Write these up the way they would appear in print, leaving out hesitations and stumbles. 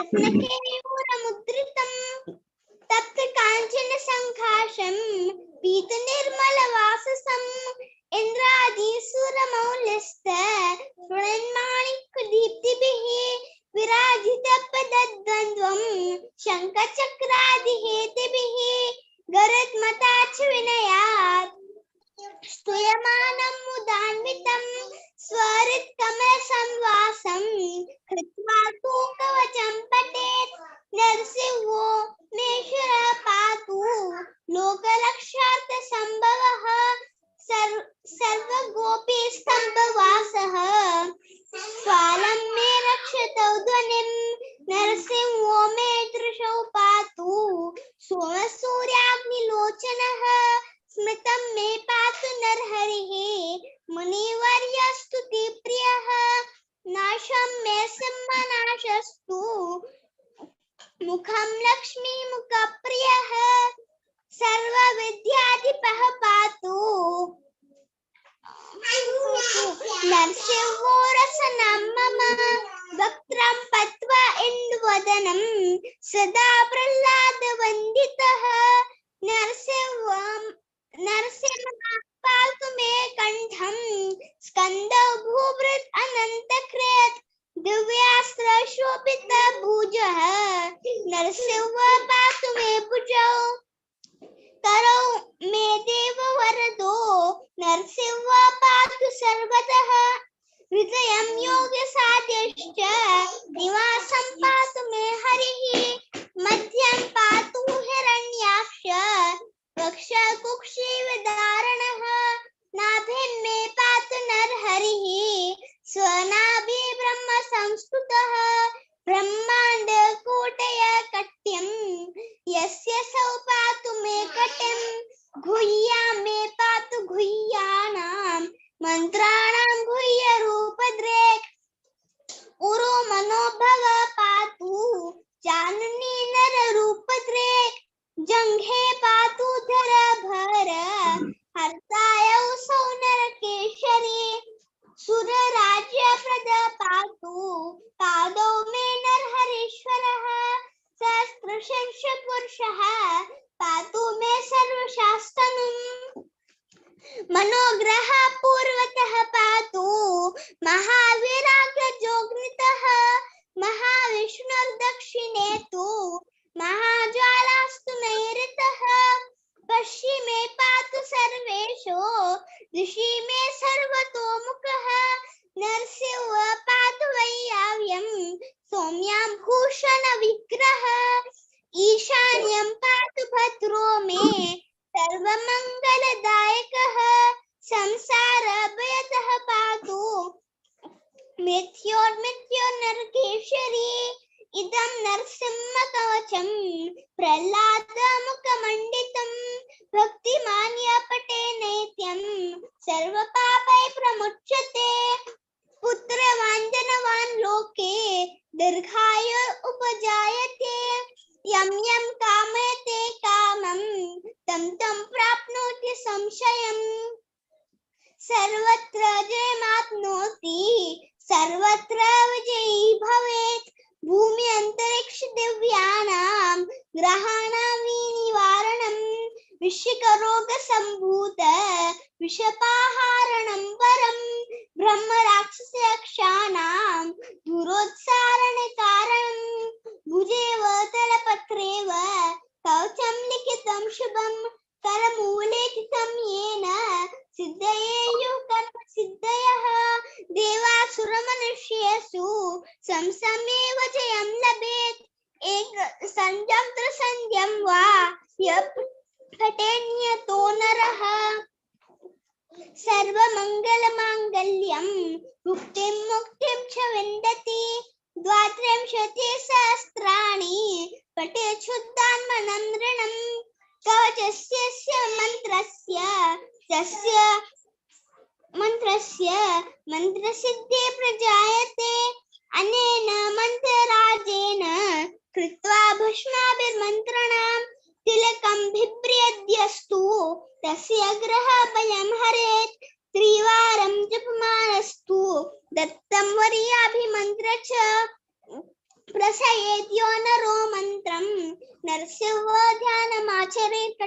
रत्नकेयूरमुद्रितं तप्तकाञ्चनसङ्काशं पीतनिर्मलवाससम् इन्द्रादिसुरमौलिस्त स्फुरन्माणिक्यदीप्तिभिः विराजितपदद्वन्द्वं शङ्खचक्रादिहेतिभिः गरुत्मता च विनयात् स्तूयमानं मुदान्वितं स्वरित्कमलसंवासं कृत्वा तु कवचं पठेत्। नरसिंहो मेश्वर पातु लोकरक्षार्थसम्भवः सर्वगोपीस्तम्भवासः स्वालं मे रक्षतौ ध्वनिं। नरसिंहो मे दृशौ पातु सोमसूर्याग्निलोचनः स्मितं मे पातु नरहरिः मुनिवर्यस्तुतिप्रियः। नाशं मे सिंहनाशस्तु मुखं लक्ष्मीमुखप्रियः सर्वविद्याधिपः पातु। नरसिंहो रसनं मम वक्त्रं पत्वा इन्दुवदनं सदा प्रह्लादवन्दितः। नरसिंह पातु मे कण्ठं स्कन्दौ भूभृत् अनन्तकृत् दिव्यास्त्रशोभितभुजः नरसिंह पातु मे भुजौ। करौ मे देव वरदो नरसिंह पातु सर्वतः। हृदयं योगसाध्यश्च निवासं पातु मे हरिः। मध्यं पातु हिरण्याक्ष वक्षकुक्षि विदारणः। नाभिं मे पातु नरहरिः स्वनाभि ब्रह्म संस्तुतः। ब्रह्माण्ड कोटय कट्यं यस्य सौ पातु मे कटिं। गुह्या मे पातु गुह्यानां मन्त्राणां गुह्यरूपद्रेक्। उरु मनोभव पातु जानुनी नररूपद्रेक्। जङ्घे पातु धरभर हर्तायौ सौ नरकेशरी। सुरराज्यप्रद पातु पादौ मे नरहरीश्वरः। सहस्रशीर्षपुरुषः पातु मे सर्वशास्त्रनुम्। मनोग्रह पूर्वतः पातु महावीराग्रजोग्नितः। महाविष्णुर्दक्षिणे तु महाज्वालास्तु नैऋतः। पश्चिमे पातु सर्वेशो दिशि मे सर्वतोमुखः। नरसिंह पातु वैयाव्यं सौम्यां भूषण विग्रह। ईशान्यं पातु भद्रो मे सर्वमङ्गलदायकः। संसार भयतः पातु मृत्योर्मृत्योर्नरकेशरी। इदं नरसिंह कवचं प्रह्लादमुखमण्डितं भक्तिमान् य पठे नैत्यं सर्वपापैः प्रमुच्यते। पुत्रवान् धनवान् लोके दीर्घायुर् उपजायते। यं यं कामयते कामं तं तं प्राप्नोति संशयम्। सर्वत्र जयमाप्नोति सर्वत्र विजयी भवेत्। भूमि अंतरिक्ष दिव्यानां ग्रहाणां विनिवारणं विषकरोग संभूत विषपाहारणं परं ब्रह्म राक्षस यक्षाणां दुरोत्सारण कारणं। भुजेव तलपत्रेव कवचं लिखितं शुभं करमूले स्थितं येन सिद्धयेयुः कर्म सिद्धयः। देवासुरमनुष्येषु संसमेव जयं लभेत्। एक सन्ध्यं त्रिसन्ध्यं वा यः पठेन्यतो नरः। सर्वमङ्गलमाङ्गल्यं मुक्तिं मुक्तिं च विन्दति। द्वात्रिंशति सहस्राणि पठेत् शुद्धान्मनं नृणम्। कवचस्य मन्त्रस्य तस्य मन्त्रस्य मन्त्रसिद्धि प्रजायते। अनेन मन्त्रराजेन कृत्वा भस्माभिर्मन्त्रणां तिलकं बिभ्रद्यस्तु तस्य ग्रहभयं हरेत्। त्रिवारं जपमानस्तु दत्तं वर्याभिमन्त्र च। प्रसयेद्यो नरो मन्त्रं नरसिंह ध्यानमाचरेत्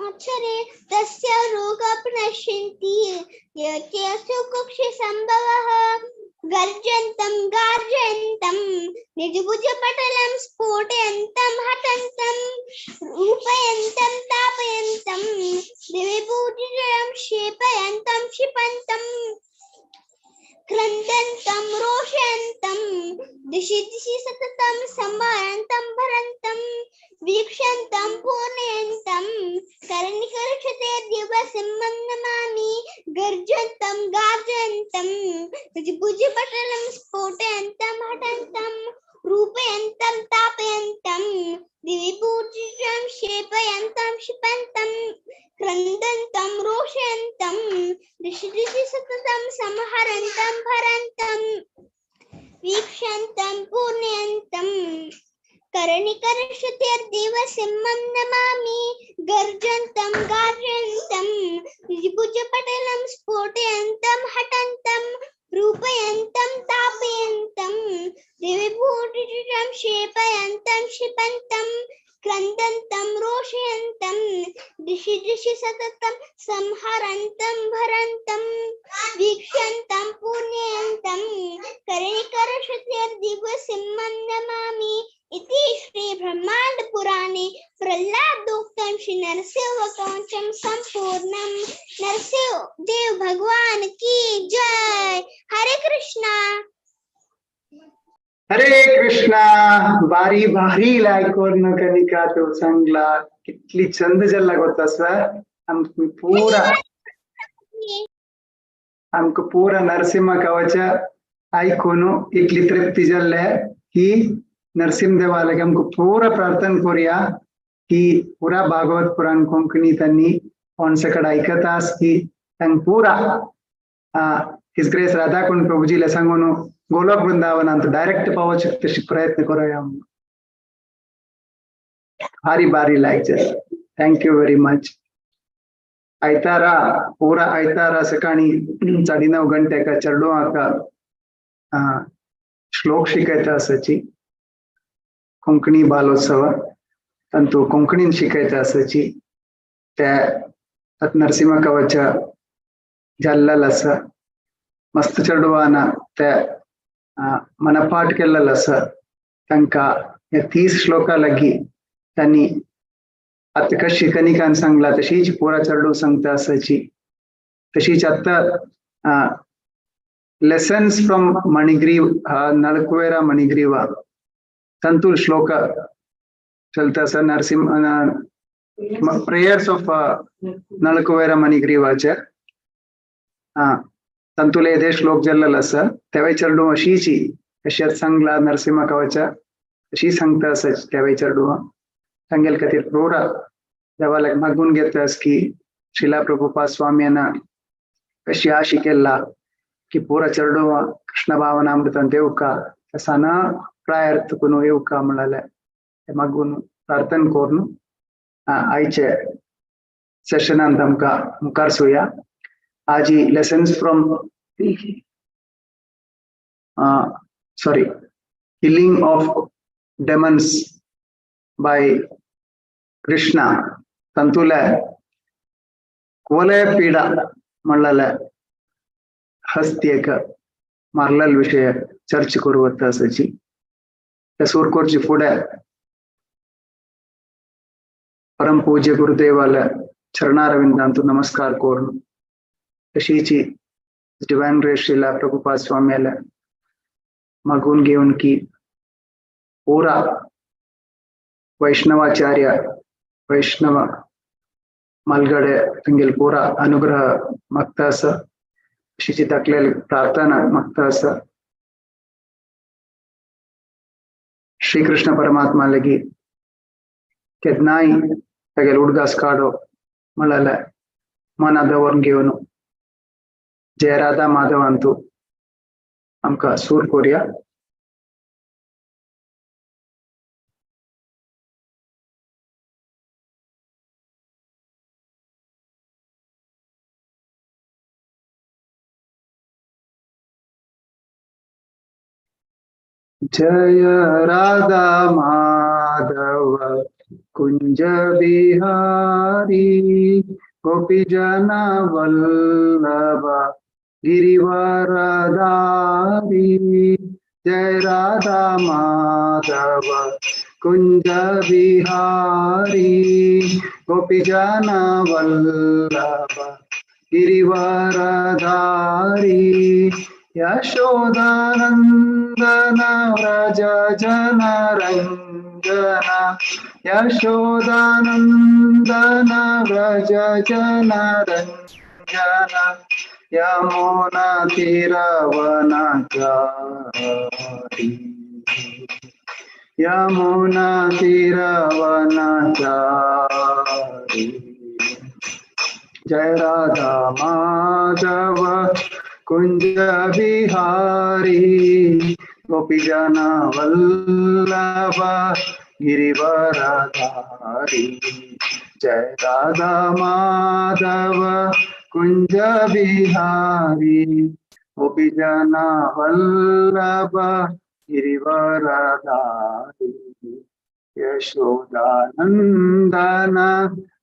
आचरे तस्य रोगप्नश्यन्ति यत्यसु कुक्षिसम्भवः। गर्जन्तं गार्जयन्तं निजभुजपटलं स्फोटयन्तं हतन्तं रूपयन्तं तापयन्तं दिविभूतिजलं क्षेपयन्तं क्षिपन्तं क्रन्दन्तं रोषयन्तं दिशि दिशि सततं संहरन्तं भरन्तं वीक्षन्तं पूर्णयन्तं कर्णिकरक्षते दिवसिंहं नमामि। गर्जन्तं गार्जयन्तं भुजपटलं स्फोटयन्तं हटन्तं रूपयन्तं तापयन्तं दिविभूतिजं क्षेपयन्तं क्षिपन्तं क्रन्दन्तं रोषयन्तं दिशि दिशि सततं संहरन्तं भरन्तं वीक्षन्तं पूर्णयन्तं कर्णिकरक्षतेर्देवसिंहं नमामि। गर्जन्तं गार्जयन्तं भुजपटलं स्फोटयन्तं हटन्तं रूपयन्तं तापयन्तं दिविभूतिजं क्षेपयन्तं क्षिपन्तं क्रन्दन्तं रोषयन्तं दिशि दिशि सततं संहरन्तं भरन्तं वीक्षन्तं पूर्णयन्तं कर्णिकरक्षतेर्दिवसिंहं नमामि। इति श्री ब्रह्मांड पुराणे प्रह्लादोक्तं श्री नरसिंह कवचं संपूर्णं। नरसिंह देव भगवान की जय। हरे कृष्णा। हरे कृष्णा। बारी भारी लायक कनिका तो सांगला कितली चंद जल्ला गोता सर। आमकां पूरा नरसिंह कवच आयकून इतली तृप्ती जाल्ले की नरसिंह देवालय आमकां पूरा प्रार्थना करुया की पुरा भागवत पुराण कोंकणी त्यांनी कोणसकड आयकता आसती तांकां पुरा his grace Radhakund प्रभुजीला सांगून गोलोक वृंदावनांत डायरेक्ट पावोवचे तशी प्रयत्न करूया। भारी भारी लायक जालें। Thank you very much. आयतारा पुरा आयतारा सकाळी 9:30 गंटेक चेडवांक श्लोक शिकयता आसाची कोंकणी बालोत्सव तांतू कोंकणीन शिकयता आसाची ते नरसिंह कवच जाल्लेल आसा मस्त चेडवान ते मनपाठ केल्लेल आसा तांकां हे 30 श्लोका लागीं तांणी आतां कशी कनिकान सांगला तशीच पुरा चेडूं सांगता आसाची। तशीच आतां लेसन्स फ्रॉम मणिग्रीव नळकुवेरा मणिग्रीवा तांतूल श्लोक चलता आसा नरसिंह प्रेयर्स ऑफ नळकुवेरा मणिग्रीवाचे तांतुले येदे श्लोक जाल्लेलो आसा तेवय चेडूं अशीची अशें सांगला नरसिंह कवच अशी सांगता आसा तेवय चेडवां तांगेले खातीर पुरा देवाक मागून घेता की शिला प्रभुपाद स्वाम्यान कशी आशी केल्ला की पुरा चेडवां कृष्ण भावनामृतान देवका साना प्रायर तुकून येवका म्हळ्यार मागून प्रार्थना करून आयचे सेशनांत आमकां मुखार सुया। आजी lessons from sorry killing of demons by Krishna तांतुले कोले पीडा म्हणलेले हस्त्येक मारलेल विषय चर्च करू वता आसाची। ते सूर करचे फुडें परम पूज्य गुरुदेवाले चरणारविंदांतु नमस्कार करून तशीची डिवाइन ग्रेस श्रीला प्रभुपाद स्वाम्याले मागून घेवन की पुरा वैष्णवाचार्य वैष्णव मालगडे तांगेले पुरा अनुग्रह मागता आसा अशीची दाखलेली प्रार्थना मागता आसा। श्रीकृष्ण परमात्मा लगी केन्नाय तागेले उडगास काडो म्हळ्यार मना दवरून घेवन जय राधा माधवांतू आमकां सूर करुया। जय राधा माधव कुंज बिहारी गोपी जन वल्लभ गिरिवरधारी। जय राधा माधव कुंज बिहारी गोपी जन वल्लभ गिरिवरधारी। यशोदानंदन व्रज जन रंजन यशोदानंदन व्रज जन रंजन यमुना तीरवनचारी यमुना तीरवनचारी। जय राधा माधव कुंज बिहारी गोपी जन वल्लभ गिरिवरधारी। जय राधा माधव कुंज बिहारी गोपी जन वल्लभ गिरिवरधारी। यशोदानंदन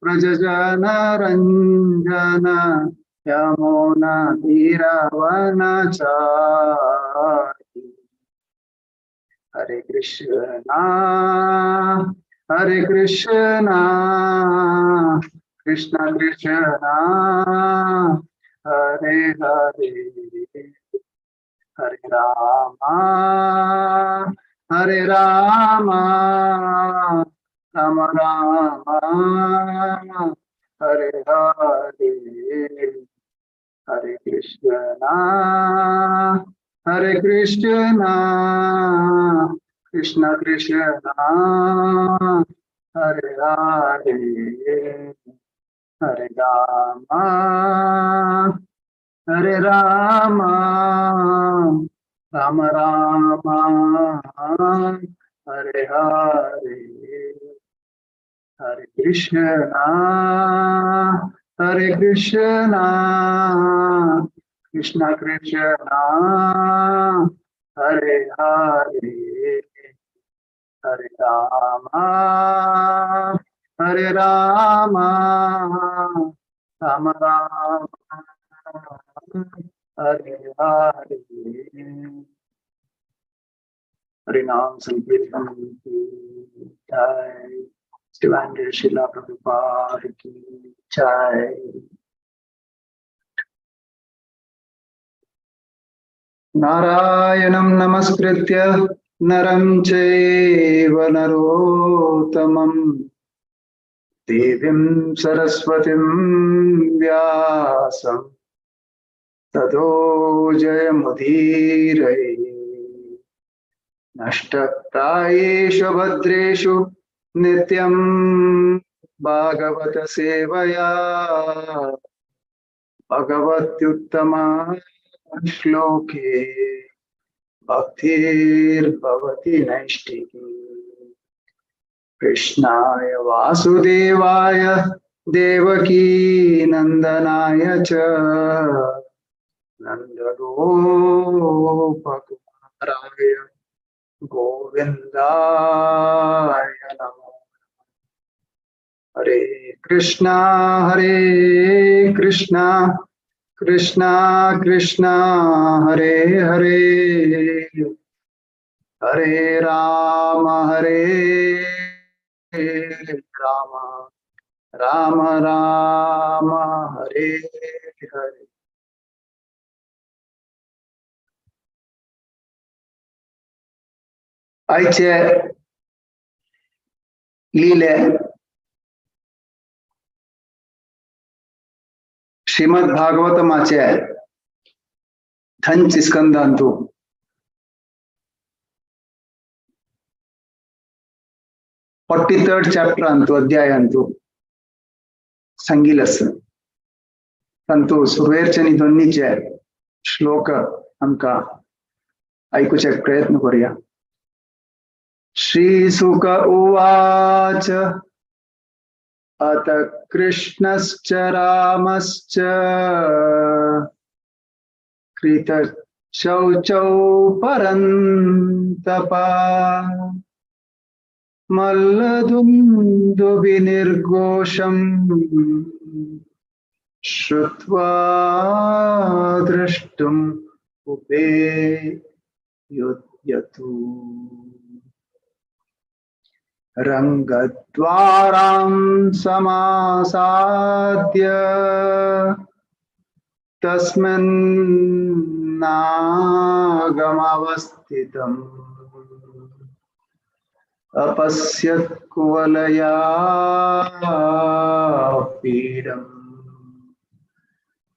व्रज जन रंजन यमुना तीरवनचारी। हरे कृष्णा हरे कृष्णा कृष्ण कृष्णा हरे हरे हरे रामा हरे रामा राम रामा हरे हरे। हरे कृष्णा कृष्ण कृष्णा हरे हरे हरे रामा राम राम हरे हरे। हरे कृष्णा कृष्ण कृष्णा हरे हरे हरे रामा राम राम हरे हरे। हरे नाम संकीर्तन की जय। शिवांगी शिला प्रभुपाद की जय। नारायणं नमस्कृत्य नरं चैव नरोत्तमं देवीं सरस्वतीं व्यासं ततो जयमुदीरये। नष्टप्रायेषु भद्रेषु नित्यं भागवत सेवया भगवत्युत्तमा श्लोके भक्तिर्भवति नैष्ठिकी। कृष्णाय वासुदेवाय देवकी नंदनाय च नंदगोपकुमाराय गोविंदाय नमो। हरे कृष्णा कृष्णा कृष्णा हरे हरे हरे राम राम राम हरे हरे। आयचे लीले श्रीमद भागवतमाचे थंच स्कंदांतु 43rd chapter अंतु अध्याय अंतु संगीलस तंतु सुरवेरचनी दोन्नीचे श्लोक आमकां आयकुचे प्रयत्न करूया। श्री सुक उवाच अत कृष्णश्च रामश्च कृत शौचौ परन्तपा मल्लदुन्दुभिनिर्घोषं श्रुत्वा द्रष्टुम् उपेयुध्यतु। रंगद्वारां समासाद्य तस्मिन् नागमवस्थितम् अपश्यत् कुवलया पीडम्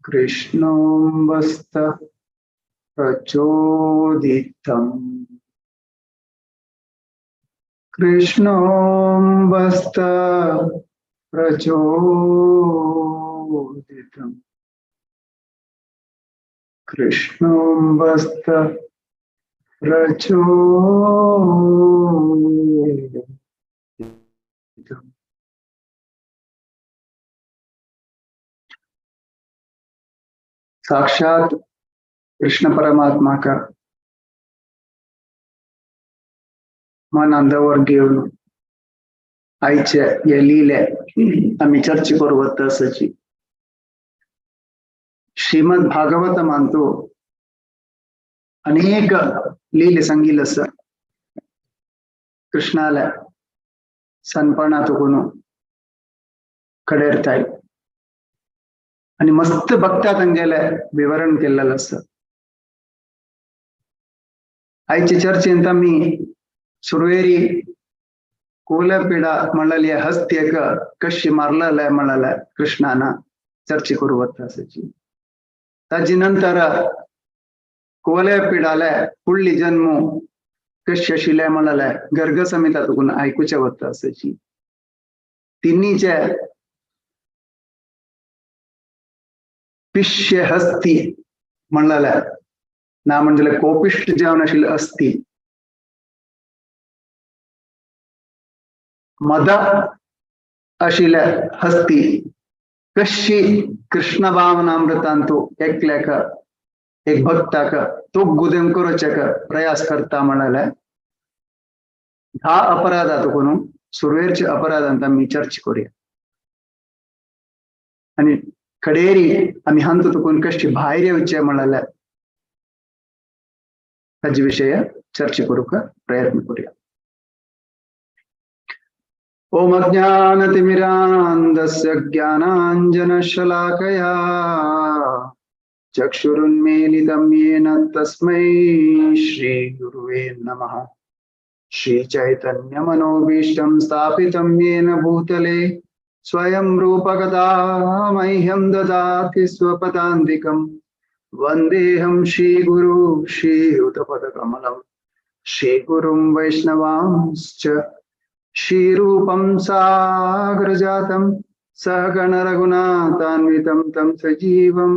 कृष्णोऽम्बस्त प्रचोदितम् कृष्णोऽम्बस्त प्रचोदितम् कृष्णोऽम्बस्त प्रचोदितम्। साक्षात कृष्ण परमात्मा का मन अंधावर घेऊन आईचे हे लिहिले आम्ही चर्चे करू तसची श्रीमद भागवत मानतो अनेक लिहिले सांगितलं असं कृष्णाला सनपणा तो कोण कडेरताय आणि मस्त भक्ता तांगेले विवरण केलेलं असं। आईचे चर्चेंत आम्ही सुरवेरी कोलपिडा म्हणलेली हस्त्यक कशी मारलेलं म्हणलं कृष्णाना चर्चे करू असायची। ताजी नंतर कोलपिडाला पुढली जन्म कशी आशिल्ले म्हणले गर्ग समिता तुकून आयकुचे वता असायची। तिन्हीचे पिश्य हस्ती म्हणलेलं ना म्हणजे कोपिष्ट जेवण आशिल्लें हस्ती मद आशिल्ले हस्ती कशी कृष्ण भावनामृतांतु एकल्याक एक भक्ताक तो गुदेम करोच्याक प्रयास करता म्हणले धा अपराधा तुकून सुरवेरचे अपराधांत आमी चर्चा करूया आणि कडेरी आमी हांतु तुकून कशी भायर येवचे म्हणले ताजे विशय चर्चा करूंक प्रयत्न करूया। ओम अज्ञानतिमिरान्धस्य ज्ञानाञ्जनशलाकया चक्षुरुन्मीलितं येन तस्मै श्रीगुरुवे नमः। श्रीचैतन्यमनोभीष्टं स्थापितं येन भूतले स्वयं रूपकदा मह्यं ददाति स्वपदान्तिकं वन्देऽहं श्रीगुरु श्रीयुतपदकमलं श्रीगुरुं वैष्णवांश्च श्रीरूपं सागरजातं सहगणरघुनाथान्वितं तं सजीवं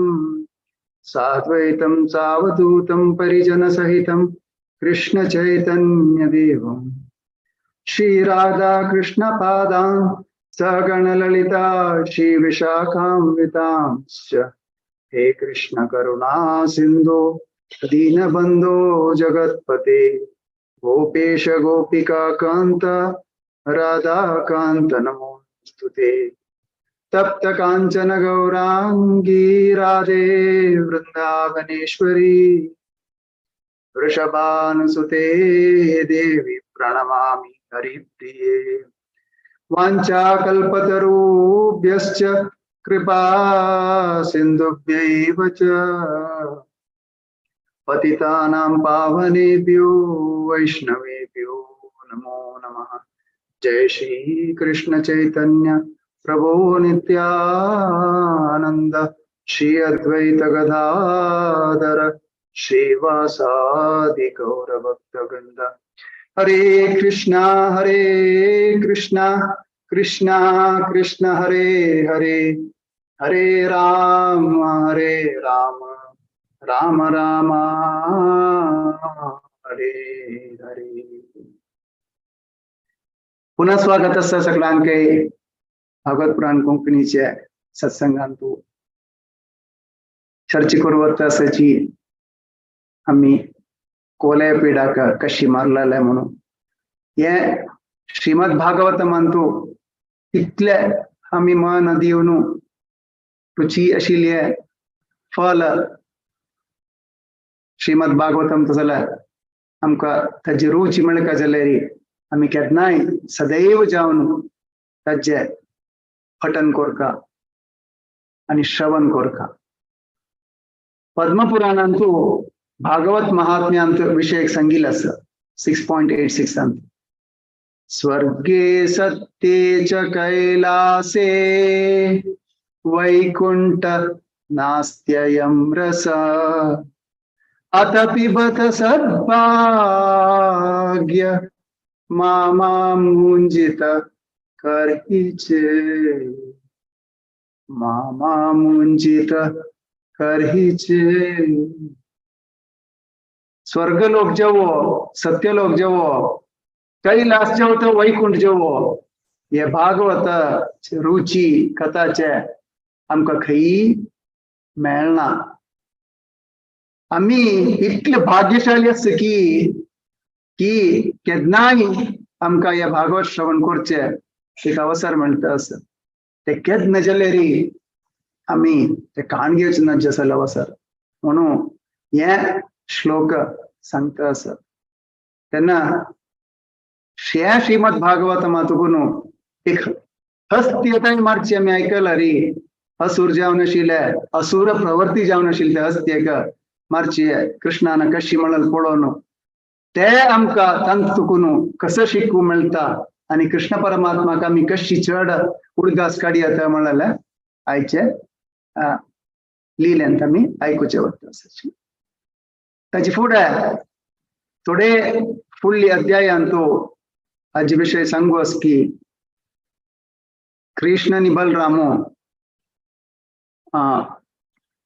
साद्वैतं सावधूतं परिजनसहितं कृष्णचैतन्यदेवं श्रीराधाकृष्णपादां सहगणललिता श्रीविशाखान्वितांश्च। हे कृष्ण करुणा सिन्धो दीनबन्धो जगत्पते गोपेश गोपिका कान्त राधाकान्त नमोस्तुते। तप्त कांचन गौरांगी राधे वृंदावनेश्वरी वृषभानुसुते देवी प्रणमामि हरिप्रिये। वाञ्छाकल्पतरुभ्यश्च कृपा सिन्धुभ्यैव च पतितानां पावनेभ्यो वैष्णवेभ्यो नमो नमः। जय श्री कृष्ण चैतन्य प्रभो नित्यानंद श्री अद्वैत गदाधर श्रीवासादि गौर भक्तवृंद। हरे कृष्णा कृष्णा कृष्ण हरे हरे, हरे राम राम राम हरे हरे। पुनः स्वागत आसा सगळ्यांक भागवत पुराण कोंकणीचे सत्संगांतु चर्चा करू आसाची आमी कोले पिडाक कशी मारलेले म्हणून. हे श्रीमद भागवतमांतू इतले आमी मन दिवन रुची आशिल्ले फल श्रीमद भागवतम जाल्यार आमकां ताजी रुची मेळका जाल्यार आमी केन्नाय सदैव जावन ताजें पठन करता आनी श्रवण करता. पद्मपुराणांतू भागवत महात्म्यांत विषय सांगिल्लो आसा 6.86 अंत. स्वर्गे सत्ये च कैलासे वैकुंठ नास्त्ययं रस अत पिबत सद्भाग्य मामा मुंजित करहिचे, मामा मुंजित करहिचे. स्वर्गलोक जेवो, सत्यलोक जेवो, कैलास जेवो तो वैकुंठ जेवो, हे भागवत रुची कथाचे आमकां खंय मेळना. आमी इतले भाग्यशाली आसता की की केन्नाय आमकां हे भागवत श्रवण करचें एक अवसर मेळटा आसा. ते केन्ना जाल्यार आमी ते काण घेवचें ना जाल्यार अवसर म्हणून हे श्लोक सांगता आसा. तेन्ना श्रेया श्रीमद भागवत मातुकून एक हस्ती मारची आमी आयकला री, असुर जावन आशिल्ले, असुर प्रवृत्ती जावन आशिल्ले हस्त्येक मारची कृष्णान कशी म्हणल पळोवन ते आमकां तांतुकून कसं शिकू मेळटा आनी कृष्ण परमात्माक आमी कशी चड उडगास काडयता म्हणलें आयचे लिल्यांत आमी आयकुचें वता. ताचे फुडें थोडे फुडली अध्यायांत हाजे विशय सांगू आस की कृष्ण आनी बलरामो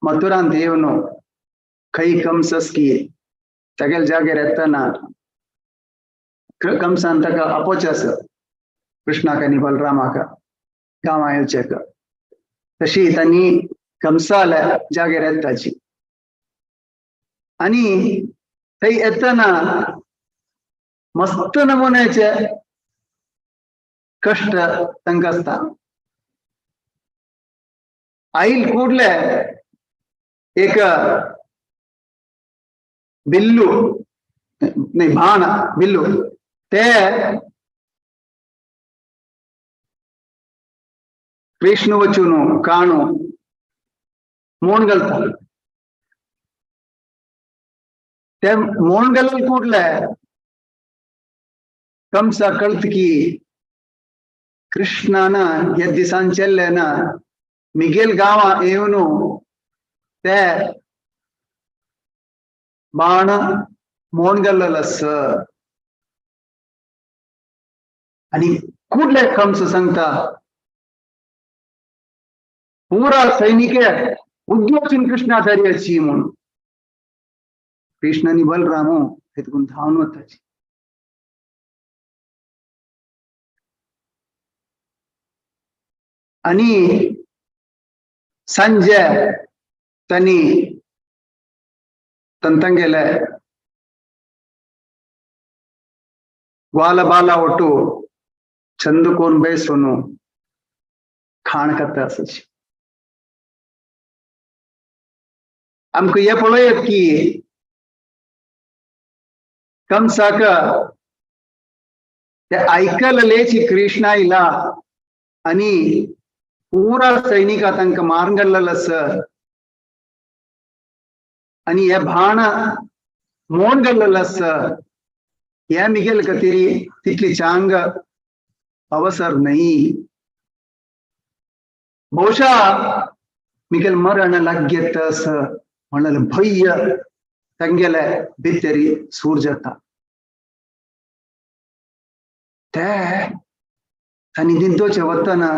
मथुरांत येवन खंय कंस की तागेल्या जाग्यार येतना कंसान ताका आपोवचें आसा कृष्णाक आनी बलरामाक गांवां येवचें. तशी तांणी कंसाल्या जाग्यार येताची आनी थंय येतना मस्त नमुन्याचे कश्ट तांकां आसता. आईल कुडले एक बिल्लू नाही बाण बिल्लू ते कृष्ण वचून काणू मोण घालता. ते मोण घालून कुडले कंसा कळत की कृष्णान ह्या दिसान चल्ले ना मिगेल गांवां येवन ते बाण मोण घाल्लेलो आसा. आनी कुडले कंस सांगता पुरा सैनिक उद्योचून कृष्णाचार्याची म्हणून. कृष्ण आनी बलरामो तितून धांवन वताची. आनी सांजे तांणी तांगेले ग्वाल बाला ಒಟ್ಟು ಚಂದಕೋನ್ ಬೇಸೋನು खाण खाता आसाची. आमकां हें पळयत की कंसाक ते आयकलेची कृष्ण आयला आनी पुरा सैनिका तांकां मारून घाल्लेलो आसा आनी हे बाण मोण घाल्लेलो आसा. हे मिगेल खातीर तितली चांग अवसर न्हय. ಬಹುಶಃ ಮಿಗೆಲ್ ಮರಣ लाग्यत आसा म्हणलें भय तांगेले भितरी सूर जाता. ते तांणी निंदोचे वतना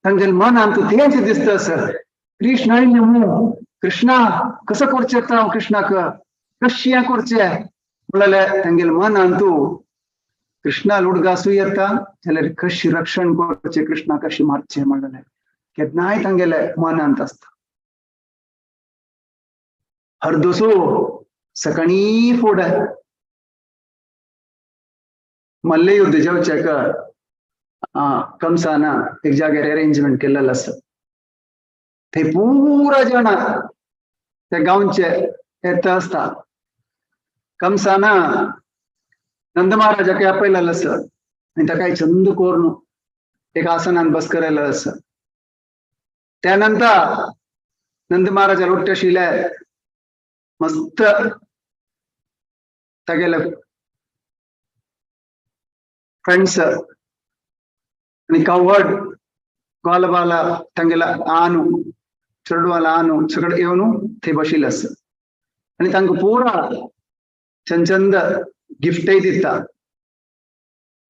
तांगेले मनांत तेंच दिसता आसा, कृष्ण आयले मू, कृष्णा कसो करचें आतां हांव कृष्णाक कशें हें करचें म्हणलें तांगेले मनांत कृष्णा उडगासू येता जाल्यार कशी रक्षण करचें कृष्णा कशी मारचें म्हणलें केन्नाय तांगेले मनांत आसता. हरदोसो सकाळी फुडें मल्लयुद्ध जावचेक कंसाना एक जाग्यार अरेंजमेंट केलेलं आसा. थंय पुरा जाणां त्या गांवचे येता आसता. कंसाना नंद महाराजाक आपयलेलं आसा आनी ताका चंद करून एक आसनान बस करायला आसा. त्यानंतर नंद महाराजा लोट्ट आशिल्ले मस्त तागेले फ्रेंड्स आनी कवड ग्वालबाला तांगेला आनु चेडवाला आनु सगळें येवन थंय बशिल्ले आसा आनी तांकां पुरा चंद चंद गिफ्टय दिता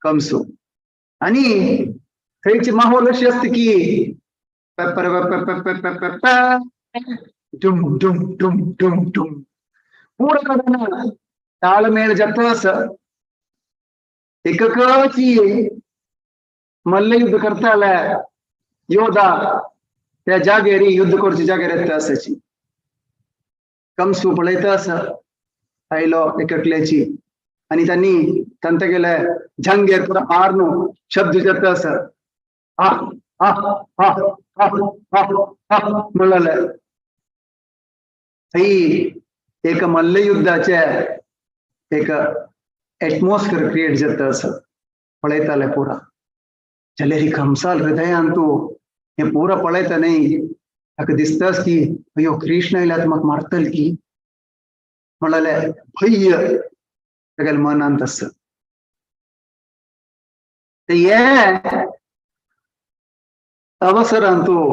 कंसू. आनी थंयची माहोल अशी आसता की पेपर पेपर डुम डुम डुम डुम डुम पुरा कडेन ताळमेळ जाता आसा. एककची मल्लयुद्ध करताले योधा त्या जागेरी युद्ध करच्या जाग्यार येता आसाची. कंसू पळयता आसा आयलो एककल्याची आनी तांणी तांकां गेले जांगेर पुरा मारून शब्द जाता आसा आ आ आ आ आ आ म्हणलें. थंय एक मल्लयुद्धाचे एक एटमॉस्फियर क्रिएट जाता आसा. पळयताले पुरा जाल्यार कंसाल हृदयान तूं हें पुरा पळयता न्ही ताका दिसताच की अयो कृष्ण आयल्यार म्हाका मारतल की म्हणलें भय तागेल्या मनांत आसा. ते हे अवसरान तूं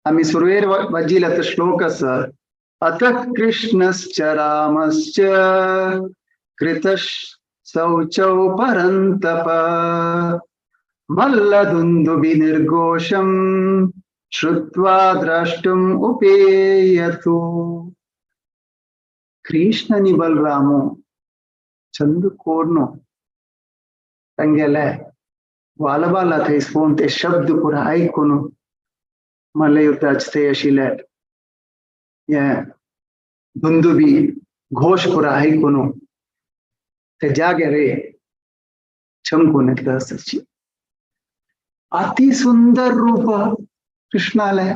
आमी सुरवेर वाजिल्लो तो श्लोक आसा. अत कृष्णश्च रामश्च कृतशौचौ परन्तप मल्लदुन्दुभिर्घोषं श्रुत्वा द्रष्टुम् उपेयतु. कृष्ण आनी बलरामू चंद कोर्नो तांगेले ग्वालबाला थंय पळोवन ते शब्द पुरा आयकून मल्लयुद्धाचे थंय आशिल्ले हे दुंदुबी घोश पुरा आयकून ते जाग्यार चमकून येतले आसाची. अति सुंदर रूप कृष्णाले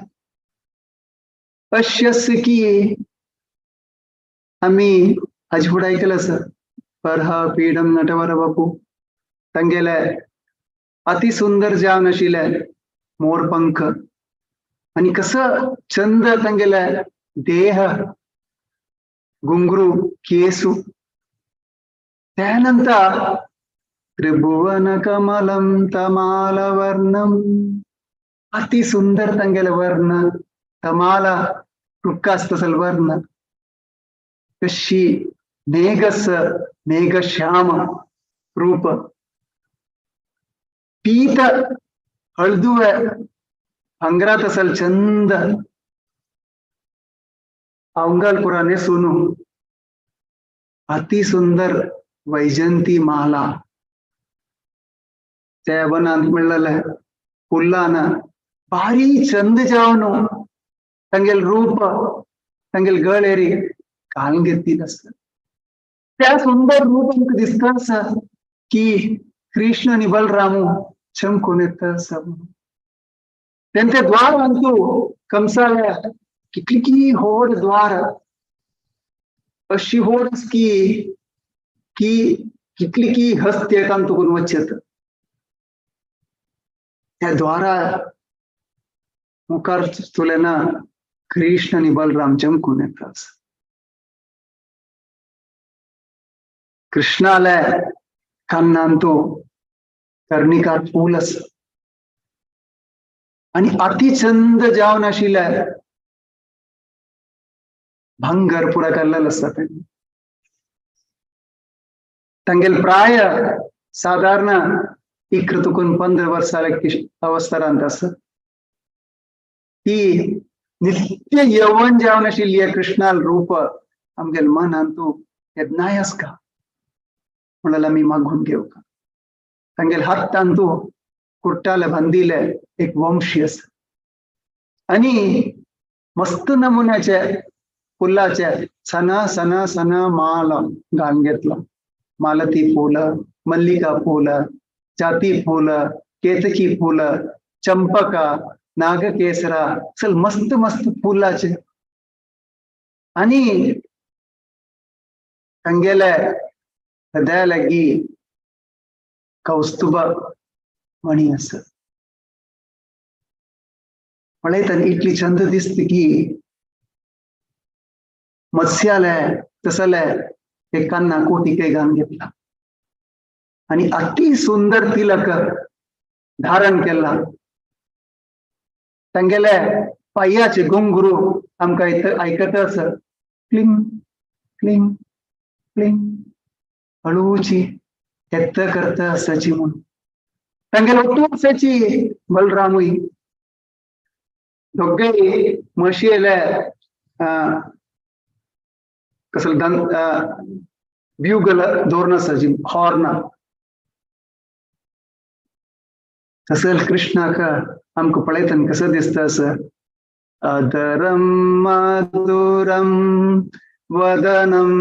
अश्यस की आमी हाजे फुडें आयकलें आसा. परह पीडम नटवर बापू तांगेले अति सुंदर जावन आशिल्ले मोरपंख आनी कसो चंद तांगेले देह घुंगरू केसू. त्यानंतर त्रिभुवन कमलम तमालवर्णम अति सुंदर तांगेले वर्ण तमाला रुक्का आसता वर्ण कशी मेघस मेघश्याम रूप पीत हळदुवे भांगरात असल चंद अवंगाल पुरा नेसून अति सुंदर वैजंती माला त्या वनांत मेळ्ळेले फुलान भारी चंद जावन तांगेल रूप तांगेल गळेरी घालून घेतली आसता. त्या सुंदर रूप आमकां दिसता आसा की कृष्ण आनी बलरामू चमकून येता आसा. तेंचे द्वार अंतू कंसाल्या कितली की होड द्वार अशी होड की की कितली की हस्ती तांतून वचत. त्या द्वारा मुखार तुलेना कृष्ण आनी बलराम चमकून येता. कृष्णाले कान्नान तो कर्णिकार फूल आसा आनी अतिचंद जावन आशिल्ले भांगर पुरा केल्लें आसता. तांणी तांगेले प्राय सादारण 11 तुकून 15 वर्सां अवस्थांत आसा. ती नित्य यवन जावन आशिल्ली कृष्णाल रूप आमगेले मनांत केन्नाय आसका म्हणल्यार आमी मागून घेवका. तांगेले हातान तूं कुर्टाले बांदिले एक वंशी आसा आनी मस्त नमुन्याचे फुलाचे सना सना सना माल घालून घेतला. मालती फूल, मल्लिका फूल, जाती फूल, केतकी फूल, चंपका, नागकेसरा, चल मस्त मस्त फुलाचे. आणि तांगेले हृदया लागी कौस्तुभ मणी आसा. पळयतना इतली छंद दिसता की मत्स्याले तसले एक कान्ना कोटिके घालून घेतला आणि अति सुंदर तिलक धारण केला. तांगेले पांयाचे घुंगरू आमकां आयकता आसा, क्लिंग क्लिंग क्लिंग हळूची येत्त करता आसाची म्हूण. तांगेले ओतू आसाची बलरामूय दोगेय म्हशीले कसले ब्युगल दवरून आसाची हॉर्न. तसल कृष्णाक आमकां पळयतना कसो दिसता आसा, अदरम मधुरम वदनम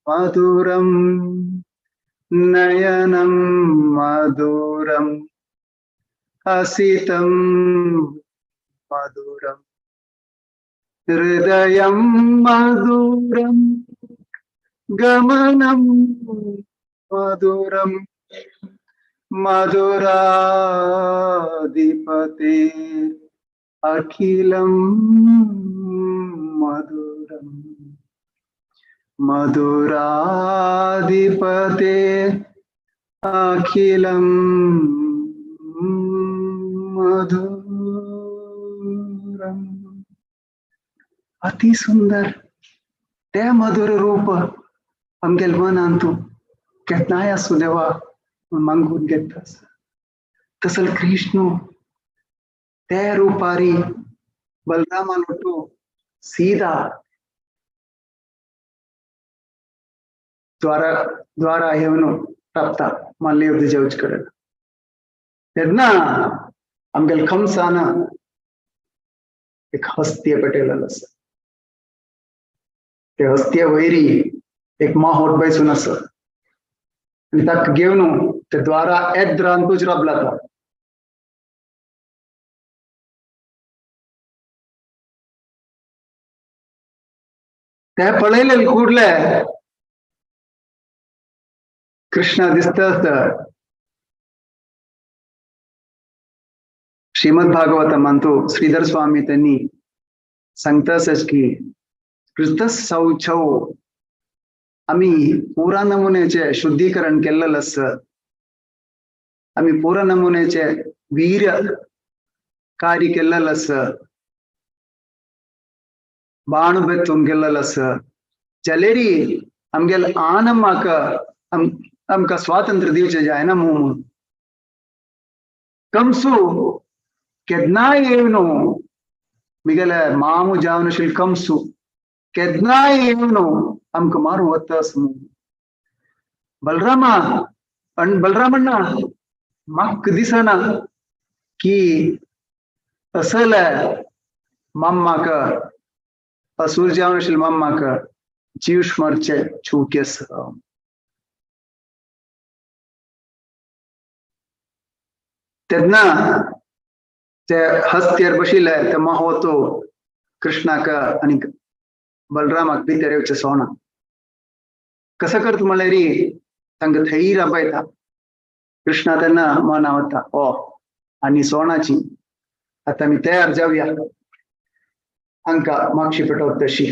मधुरम नयनम मधुरम हसितम मधुरम हृदयम मधुरम गमनम मधुरम मधुराधिपते अखिलम मधुरम मधुराधिपते अखिलम मधुरम. अति सुंदर ते मधुर रूप आमगेले मनान तूं केन्नाय आसूं देवा मागून घेता. तसल कृष्ण ते रुपारी बलरामान ओटू सीधा द्वारा द्वारा येवन राबता मल्लयुद्ध जेवचे कडेन. तेन्ना आमगेले कंसान एक हस्तीय पेटयलेलो आसा. ते हस्तीय वयरी एक माहोट बैसून आसा आनी ताका घेवन ते द्वारा एद्रांतूच राबला तो. ते पळयले कुडले कृष्णा दिसता. श्रीमद भागवत म्हणतो श्रीधर स्वामी त्यांनी सांगता की कृत शौचौ आमी पुरा नमुन्याचे शुद्धीकरण केल्लेलं आसत, आमी पुरा नमुन्याचे वीर कार्य केल्लेलं आसत, बाण बेतून केल्लेलं आसत, जाल्यारी आमगेले आनमाक आमकां स्वातंत्र्य दिवचें जायना म्हणून कंसू केन्नाय येवन मिगेले मामू जावन आशिल्ले कंसू केन्नाय येवन आमकां मारूंक वता असो म्हणून. बलरामा आनी बलरामण्णा म्हाका दिसना की असले माम्माक असूर जावन आशिल्ले माम्माक जीव मरचे चूक आसा. तेन्ना ते हस्तेर बशिल्ले ते माहोतो कृष्णाक आनी बलरामाक भितर येवचें सोना कसो करता म्हणल्यार तांकां थंय राबयता. कृष्णा तेन्ना मना वता ओ आनी सोणाची आतां आमी तयार जावया हांकां मागशी पेटोवप तशी.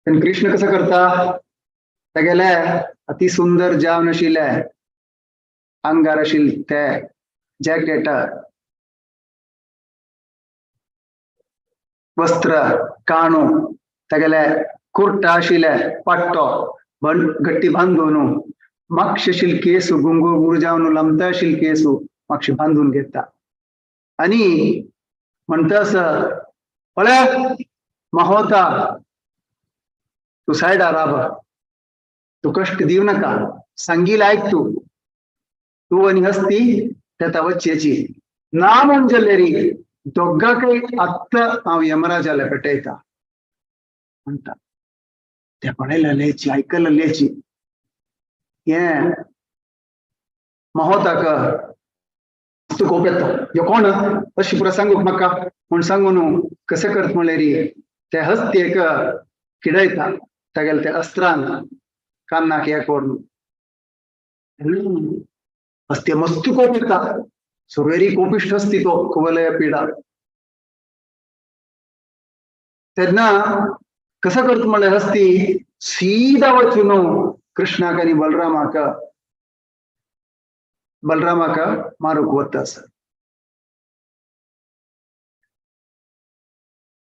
तेन्ना कृष्ण कसो करता तेगेले अति सुंदर जावन आशिल्ले आंगार आशिल्ले ते जॅकेट वस्त्र काणू तेगेले कुर्टा आशिल्ले पट्टो गट्टी बांदून मागशे आशिल्ले केस गुंगूर जावन लांबता आशिल्ले केस मागशे बांदून घेता आनी म्हणटा आसा पळय माहोता तूं सायडा राब, तूं कश्ट दिव नाका, सांगील आयक तूं, तूं आनी हस्ती तेता वचचेची ना म्हूण जाल्यारी दोगांकय आत्तां हांव यमराजाले पेटयता. म्हणटा. ते पळयलेची आयकलेची हें महोताक मस्त कोप येता, ह्यो कोण अशी पुरा सांगूक म्हाका म्हूण सांगून कशें करत म्हणल्यार ते हस्तेक किडयता तागेले ते अस्त्रान कान्नाक हे करून हस्ते मस्त कोप येता. सुरवेरी कोपिश्ट हस्ती तो कुवलय पिडा. तेन्ना कसं करत म्हणल्यार हस्ती सीधा वचून कृष्णाक आनी बलरामाक बलरामाक मारूंक वता आसा.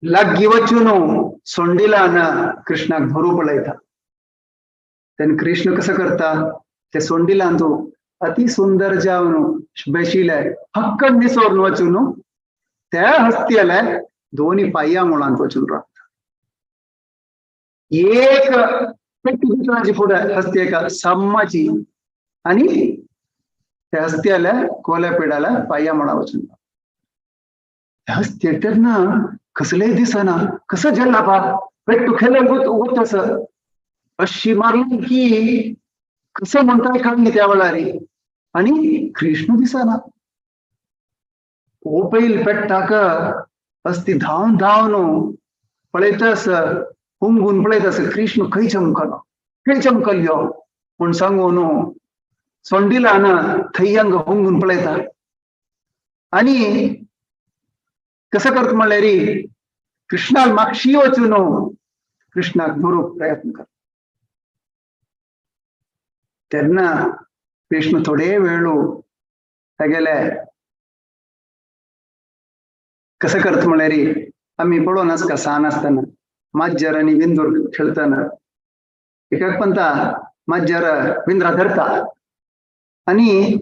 लागीं वचून सोंडिलान कृष्णाक धरू पळयता. तेन्ना कृष्ण कसं करता ते सोंडिलान तो अति सुंदर जावन बेशिले हक्कन निसोरून वचून त्या हस्त्याले दोन्ही पांया मुळांत वचून रावता. एक पेटी दुसऱ्याची फुडें हस्ती एका सम्माची आनी त्या हस्त्याले कोल्या पिडाला पांया मुळा वचून रावता. हस्ती तेन्ना कसलेय दिसना कसं जल्ला पा पेट्टू खेळ वत असं अशी मारली की कसं म्हणताय काडली त्या वेळार आनी कृष्ण दिसना. ओपैल पेट्टाक हस्ती धांवन धांवन पळयता आसा हुंगून पळयता आसा कृष्ण खंय चमकलो खंय चमकल्यो म्हूण सांगून सोंडिलान थंय अंग हुंगून पळयता. आनी कसं करत म्हणल्यार कृष्णाक मागशी वचून कृष्णाक धरूंक प्रयत्न करता. तेन्ना कृष्ण थोडे वेळू तागेले कसं करत म्हणल्यार आमी पळोवन आसता सान आसतना माज्जर आनी विंदूर खेळतना एकाक पंता माज्जर विंद्रा धरता आनी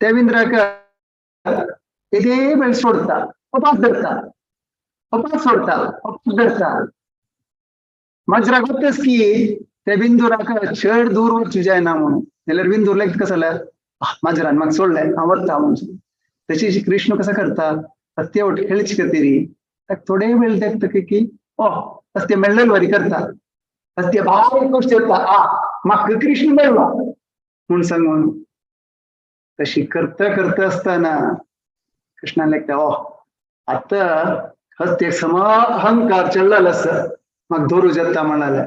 त्या विंद्राक येदे वेळ सोडता अपास धरता अपास सोडता अपास धरता. माजराक वतच की त्या बिंदूराक चड दूर वचूं जायना म्हणून जाल्यार बिंदूर लेगीत कसं जाल्यार माजरान म्हाका सोडलें हांव वता म्हणून. तशी कृष्ण कसं करता हत्ते वट खेळची खातीर ताका थोडे वेळ देखता की ओ हस्ते मेळ्ळेल वरी करता हस्ते भारी खोश जाता आ म्हाका कृष्ण मेळ्ळो म्हूण सांगून. तशी करता करता आसतना कृष्णान लेखता ओ आतां हस्तेक सम अहंकार चडलेलो आसा म्हाका धरू जाता म्हणाले.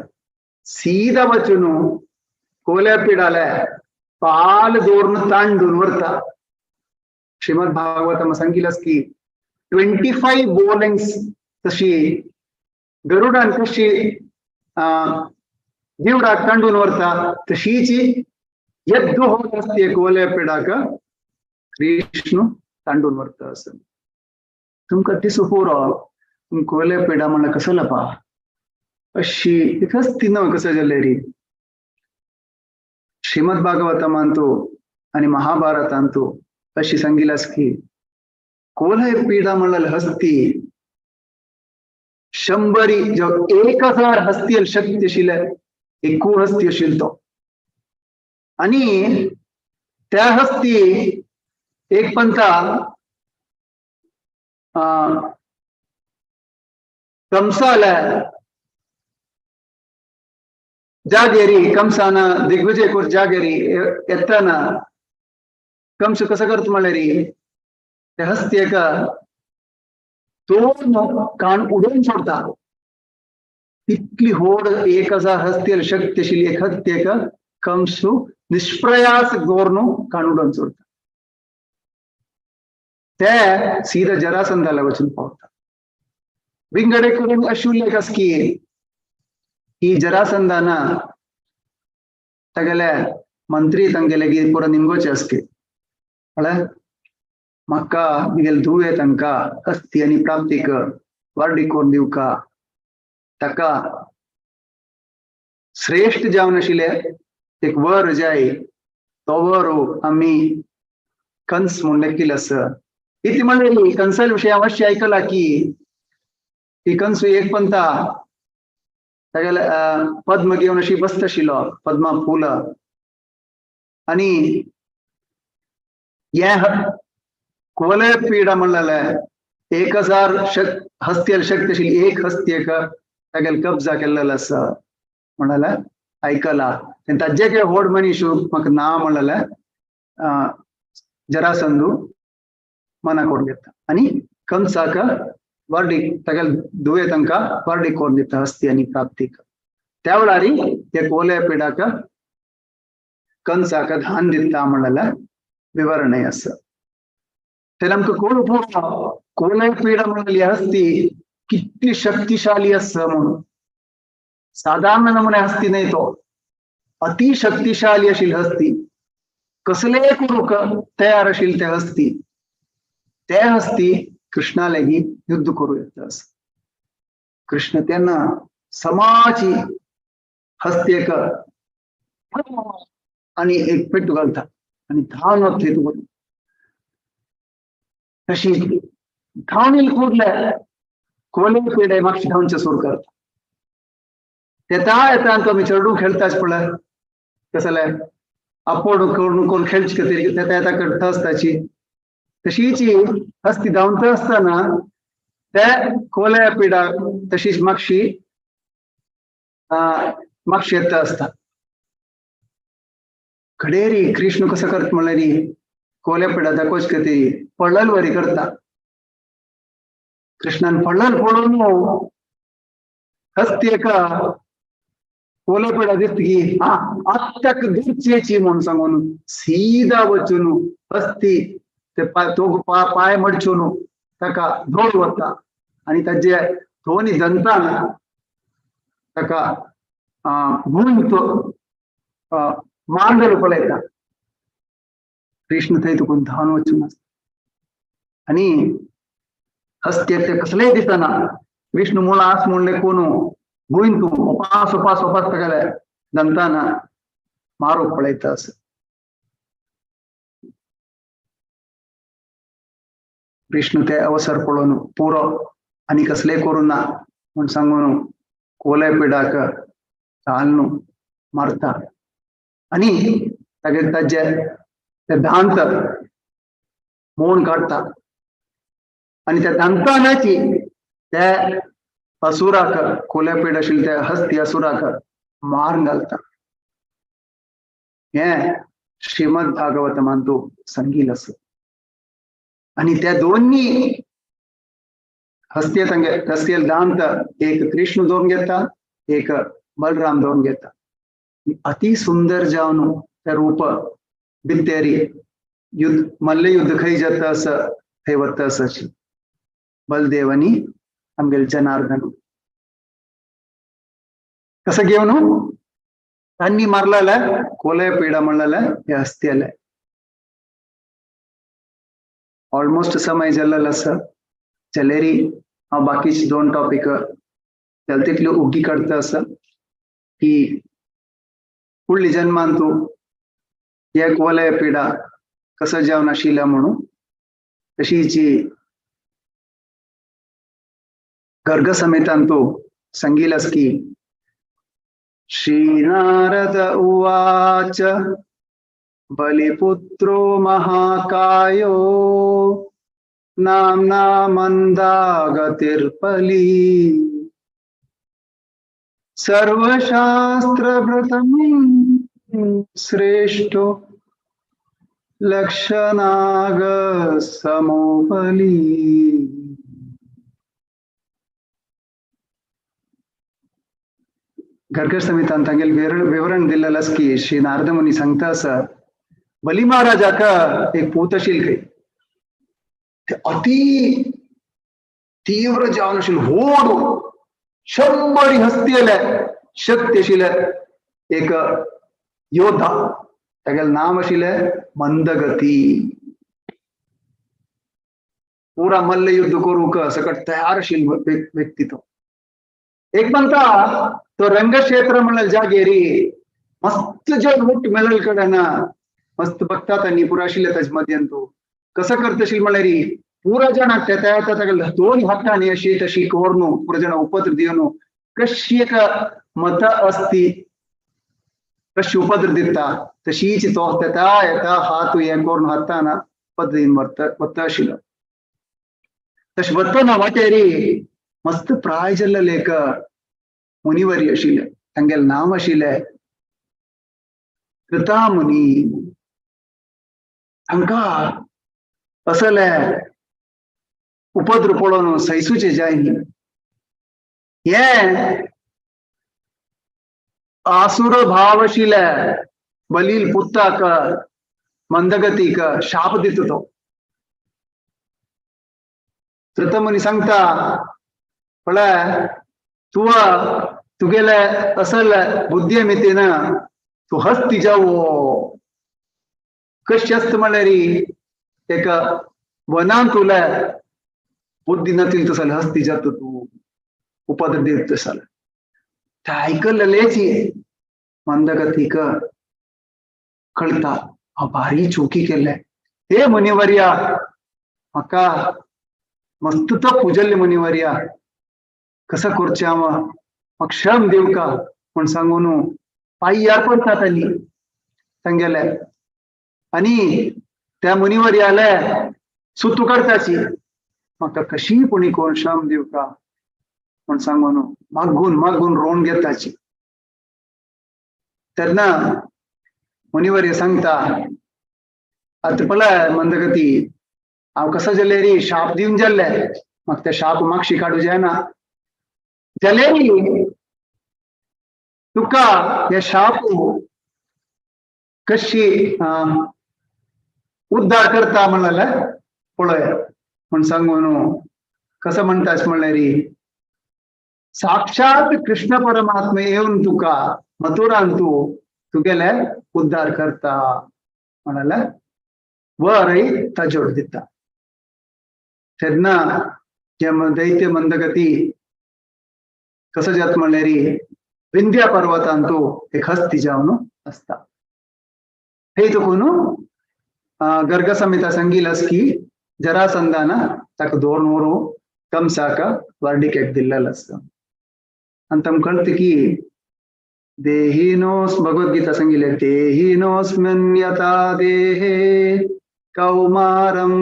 सीधा वचून कोल्या पिडाले पाल दवरून तांडून व्हरता. श्रीमद भागवत सांगितलंस की 25 बोलिंग्स तशी गरुडान कशी दिवडाक तांडून व्हरता तशीच यद्द होत असते कोल्या पिडाक कृष्ण तांडून व्हरता असं. तुमकां दिसूं पुरो तुमकां कोल्या पिडा म्हणल्यार कसो लपा अशी एक हस्ती न्हय कसं जाल्यार. श्रीमद भागवतमांतू आनी महाभारतांतू अशी सांगितलं की कोलय पिडा म्हणल्यार हस्ती शंभरी जो 1000 हस्ती शक्ती आशिल्ले एकू हस्ती आशिल्लो तो. आनी त्या हस्ती एक पंथा कंसाला जागेरी कंसान दिग्विजय कर जागेरी येताना कंस कसं करत म्हणल्यार त्या हस्ती एका दोन कान उडोवन सोडता. तितली होड 1000 हस्ती शक्ती आशिल्ली एक हस्ती एका कंसू निष्प्रयास दवरून कान उडोवन सोडता. ते सीधा जरासंधाला वचून पावता. विंगडे करून अशी उल्लेख आसा की ही जरासंधाना तागेले मंत्री तांगेले की पुरो निमगोचे आसके म्हळ्यार म्हाका म्हगेले धुवे तांकां हस्ती आनी प्राप्तीक वार्डी करून दिवका ताका श्रेश्ठ जावन आशिल्ले एक वर जाय तो वर आमी कंस म्हूण लेखिल्लो आसा. इतली म्हणल्यार कंसाल विशय हांव अशें आयकलां की ही कंस एक पंथा तागेले पद्म घेवन अशी बसता आशिल्लो पद्मा फूल आनी हें कुवलय पिडा म्हणलें 1000 हस्ती शक्ती आशिल्ली एक हस्ती एक तागेले कब्जा केल्लो आसा म्हणलें आयकला. ताजे काय व्हड मनीस म्हाका ना म्हणलें जरासंधू मना करून घेता आनी कंसाक वर्डीक तागेले दुवे तांकां वर्डीक करून दिता हस्ती आनी प्राप्तीक. त्या वेळार ते कोले पिडाक कंसाक धान दिता म्हणलें विवरणय आसा. ते आमकां कळूंक कोले पिडा म्हणलेली हस्ती कितली शक्तिशाली आसा म्हणून. साधारण नमुने हस्ती न्हय तो, अति शक्तिशाली आशिल्ली हस्ती, कसलेय करूंक तयार आशिल्ली ते हस्ती. ते हस्ती कृष्णा लागीं युद्ध करूं येता आसा. कृष्ण तेन्ना समाची हस्तेक आनी एक पेटू घालता आनी धांवन वता थंय तुका. तशी धांवन येयले कुडले कोले पेडे मातशें धांवचें सुरू करता. येता येता आनी आमी चेडूं खेळटाच पळय कसले आपोड करून कोण खेळचे खातीर येता येता करता आसताची. तशीच हस्ती धांवता आसतना ते कोले पिडा तशीच मातशी मातशी येता आसता. खडेरी कृष्ण कसो करता म्हणल्यार कोले पिडा दाखोवचे खातीर पळल वरी करता. कृष्णान पळल पळोवन हस्ती एका कोले पिडा दिसता की हा आत्ताक दुरचेची म्हणून सांगून सीधा वचून हस्ती ते तो पांय मडचून ताका धोल वता आनी ताजे दोनी दंतान ताका भूंय मांडल पळयता. कृष्ण थंय तुका धांवन वचून आसता आनी हस्ती ते कसलेय दिसना. विष्णू मुळां आस म्हणलें कोण भूंय तूं उपास उपास उपास तागेले दंतान मारूंक पळयता आसा. विष्णू ते अवसर पळोवन पुरो आनी कसलेय करूं ना म्हूण सांगून कोले पिडाक घालून मारता आनी तागेले ताजे ते दांत मोण काडटा आनी त्या दांतानाची ते असुराक कोले पेड आशिल्ले त्या हस्ती असुराक मारून घालता. हें श्रीमद भागवतमान तूं सांगील आसा. आनी त्या दोन्ही हस्ती तांगे हस्तीले दांत एक कृष्ण दवरून घेता, एक बलराम दवरून घेता. अति सुंदर जावन त्या रूप भित्तेरी युद्ध मल्लयुद्ध खंय जाता आसा थंय वता आसाची बलदेव आनी आमगेले जनार्दन कसं घेवन तांणी मारलेले कोले पिडा म्हणलेले हे हस्ती. ऑलमोस्ट समय जाल्लो आसा. जाल्यार हांव बाकीचे दोन टॉपीक जाल्यार तितल्यो उगी काडटा आसा की फुडल्या जन्मान तूं हे कोले पिडा कसो जावन आशिल्ल्या म्हणून. तशीच गर्ग समेतान तो सांगील आसा की श्री नारद उवाच बलिपुत्रो महाकायो नाम्ना मंदागतिर्बली सर्वशास्त्रभृतं श्रेष्ठो लक्षणाग समोबली. गर्ग संहितान तांगेले विवरण दिल्लें आसा की श्री नारद मुनी सांगता आसा बली महाराजाक एक पूत आशिल्लो खंय, ते अति तीव्र जावन आशिल्लो व्हड 100 हस्ती आले शक्ती आशिल्ले एक योद्धा. तागेलें नांव आशिल्लें मंदगती. पुरा मल्लयुद्ध करूंक सकट तयार आशिल्लो व्यक्ती तो. एक म्हणता तो रंगक्षेत्र म्हणलें जागेरी मस्त जग मोठ मेळल कडेन मस्त बघतात आनी पुरा आशिल्ले ताजे मध्यान तो कसं करता आशिल्लो म्हणल्यार पुरा जाणां तेता येता तागेले दोन हातांनी अशी तशी करून पुरा जाणां उपद्र दिवन कशी एक मत असती कशी उपद्र दिता तशीच तो तेता येता हात हें करून हातान उपद्र दिवन वता आशिल्लो. तशें वतना वाटेरी मस्त प्राय जाल्लें एक मुनिवरी आशिल्ले, तांगेलें नांव आशिल्लें कृता मुनी. तांकां असले उपद्र पळोवन सैसूचे जाय न्ही. हें आसुर भाव आशिल्ले बलील पुताक मंदगतीक शाप दिता तो. कृतमुनी सांगता, पळय तुवा तुगेले असल बुद्धी मितीन तूं हस्ती जावो. कशी आसता म्हणल्यार एका वनांत तुला बुद्धी नातील तसं हस्ती जाता तूं, उपद्र दित तसं. ते आयकलेच मंदगतीक कळटा हांव भारी चुकी केल्ले. हे मुनिवर्या, म्हाका मस्त तो पुजल्ले मुनिवर्या, कसं करचें हांव, म्हाका क्षम दिवका म्हण सांगून पांयार पडटा तांणी तांगेले. आनी त्या मुनिवर्याले सुतू काडटाची, म्हाका कशी पुणी कोण क्षम दिवका म्हण सांगून मागून मागून रोण घेताची. तेन्ना मुनिवर्य सांगता, आतां पळय मंदगती, हांव कसो जालें रे, शाप दिवन जाल्ले, म्हाका ते शाप मागशी काडूं जायना. जाल्यार तुका हे शाप कशी उद्धार करता म्हणलें पळय म्हण सांगून कसं म्हणटास म्हणल्यार साक्षात कृष्ण परमात्मा येवन तुका मथुरान तूं तुगेले उद्धार करता म्हणलें वरय तजोड दिता. तेन्ना जे दैत्य मंदगती कसं जात म्हणल्यार विंध्या पर्वतान तूं एक हस्ती जावन आसता. हे तुकून गर्ग संहिता सांगिलस की जरासंधान ताका दोन व्हरू कंसाक वर्डिकेक दिल्लेलो आसता. आनी तांकां कळटा की देहिनोस, भगवद्गीता सांगिल्लें, देहिनोस्मिन् यथा देहे कौमारं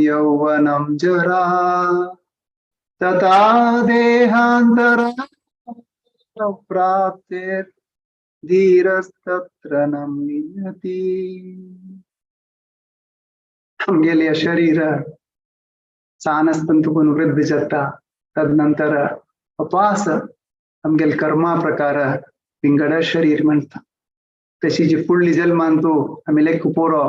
यौवनं जरा तथा देहांतरा प्राप्तेर् धीरस्तत्र न मुह्यति. आमगेलें शरीर सान आसतना तुकून वृद्ध जाता, तदनंतर अपास आमगेले कर्मा प्रकार विंगड शरीर म्हणटा. तशी जी फुडली जल्मान तूं आमी लेख पोरो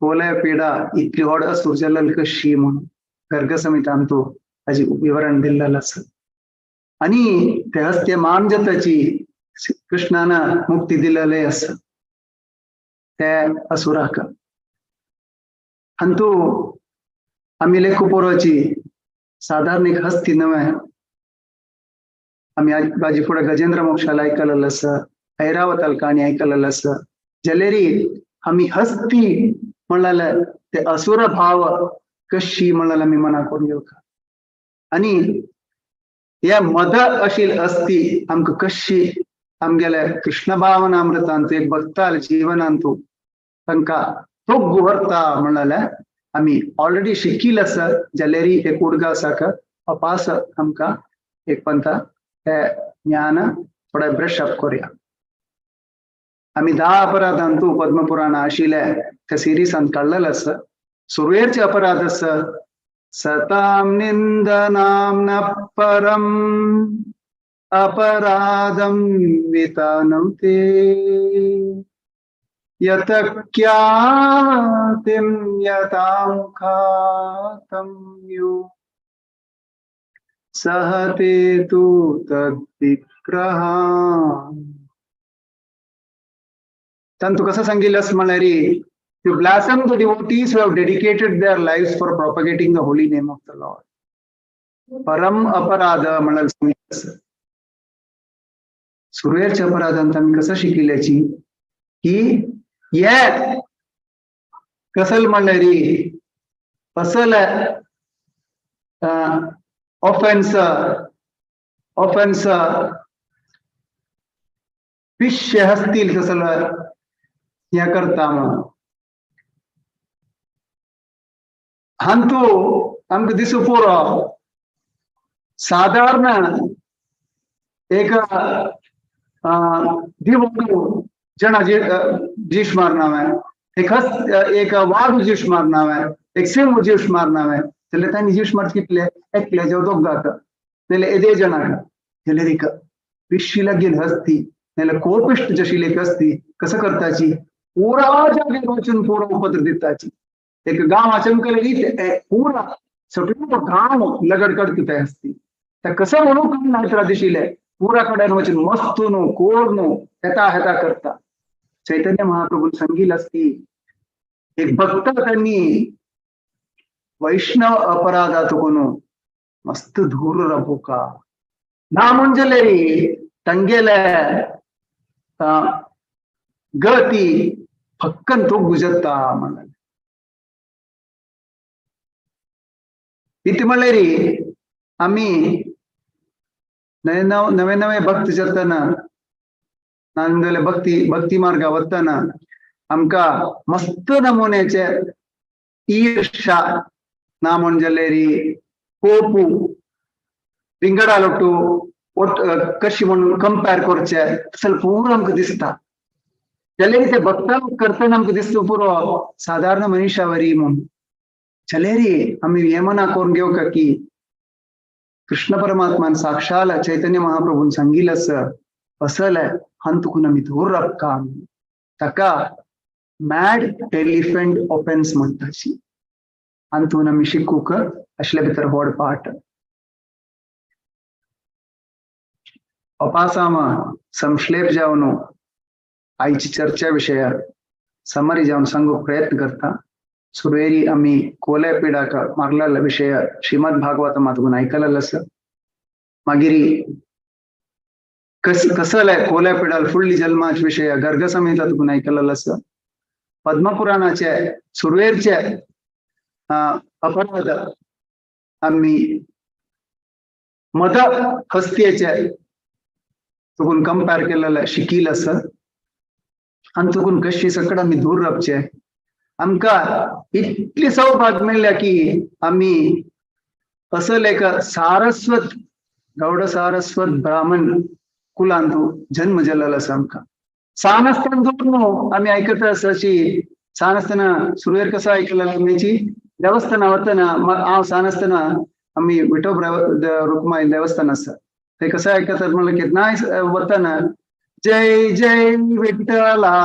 कोलय पिडा इतली व्हड असूर जाल्ली कशी म्हणून गर्ग संहितान तूं ताजी विवरण दिल्लें आसा. आनी ते हस्ते मान जाताची कृष्णान मुक्ती दिलेलें आसा ते असुराक. अंतू आमी लेखू पोरोची साधारण एक हस्ती नव्हे. आमी बाजी फुडें गजेंद्र मोक्षाला आयकलेलें आसा, ऐरावताल काणी आयकलेलें आसा. जाल्यार आमी हस्ती म्हणलें ते असुर भाव कशी म्हणलें आमी मनाक करून घेवका. आनी हे मद अशील हस्ती आमकां कशी आमगेले कृष्ण भावनामृतांत एक भक्ताल जीवनांतू तांकां तोग्गु व्हरता म्हणलें आमी ऑलरेडी शिकील आसा. जाल्यार एक उडगा आसा अपास आमकां एक पंथा हे ज्ञान थोडे ब्रश अप करुया. आमी 10 अपराधांतू पद्मपुराण आशिल्ले ते सिरिसान काडलेले आसा. सुरवेरचे अपराध आसा सतां निंदनां न परम अपराधं वितनुते यत ख्यातिं यतां खातं यो सहते तु तद्विग्रहान्. तांतू कसं सांगितलं म्हणल्यार you blossom the devotees who have dedicated their lives for propagating the holy name of the Lord. परम अपराध म्हणाल सांगितलं. सुरवेरच्या अपराधांत आमी कसं शिकिल्याची की ये कसल म्हणल्यार असल ऑफेन्स ऑफेन्स पिश्य हसतील तसल ह्या करता म्हणून. हांतू आमकां दिसू पुरो सादारण एक दिवो जना जीश मारना है, एक एक वाघ जीश मारना है, एक सिंह जीश मारना है. जाल्यार तांणी जीश मार कितले एकले जेव दोगाक नाल्यार एदे जणाक. जाल्यार एक पिशी लागेल हस्ती नाल्यार कोपिश्ट जशी एक हस्ती कसं करताची पुरा जागेर वचून पुरो उपद्र दिताची. एक गांवाचे मुखार पुरा सगळो गांव लगड काडटा ते हस्ती. त्या कसं म्हणून कमी नायत्रा दिशिल्ले पुरा कडेन वचून मस्त न्हू कोर न्हू हेता हेता करता. चैतन्य महाप्रभू सांगिल असती एक भक्त त्यांनी वैष्णव अपराधात कोण मस्त धूर रबोका ना म्हणजे तंगेले गती फक्कन तो गुजरता म्हणाले. इथे म्हणले आम्ही नवे नवे नवे भक्त जाताना नांदले भक्ती भक्ती मार्गा वताना आमकां मस्त नमुन्याचे ईर्षा ना म्हणजेलेरी कोपू विंगडालोटू ಒಟ್ಟು कशी म्हणून कंपेर करचे तसं पुरो आमकां दिसता. जाल्यार ते भक्ता करतना आमकां दिसता पुरो सादारण मनीषावरी म्हणून. जाल्यार आमी हें मना करून घेवका की कृष्ण परमात्मान साक्षाल चैतन्य महाप्रभून सांगिल आसा असले हांतून आमी दूर राबका. ताका मॅड एलिफंट ऑफेन्स म्हणटाची. हातून आमी शिकूंक आसले भितर व्हड पाठ. अपासामा संश्लेप जावन आयची चर्चा विशया समरी जावन सांगूंक प्रयत्न करता. सुरवेरी आमी कोले पिडाक मारलेलो विशय श्रीमद भागवत मातून आयकलेलो आसा. मागीर कसले कोले पिडाल फुडली जल्माचे विशय गर्ग संहिता तुकून आयकलेलो आसा. पद्मपुराणाचे सुरवेरचे अपराध आमी मद हस्तियेचे तुकून कंपेर केलेले शिकील आसा. आनी तुकून कशी सकड आमी दूर रावचे. आमकां इतली सौभाग्य मेळ्ळ्या की आमी असल एक सारस्वत गौड सारस्वत ब्राह्मण कुलांत जन्म जाल्लो आसा. आमकां सान आसतना न्हू आमी आयकता आसा अशी सान आसतना सुरवेर कसो आयकलेलो आमी देवस्थाना वतना हांव सान आसतना आमी विठोब रुक्माई देवस्थान आसा ते कसं ऐकतात म्हणलं केन्नाय वतना जय जय विठ्ठला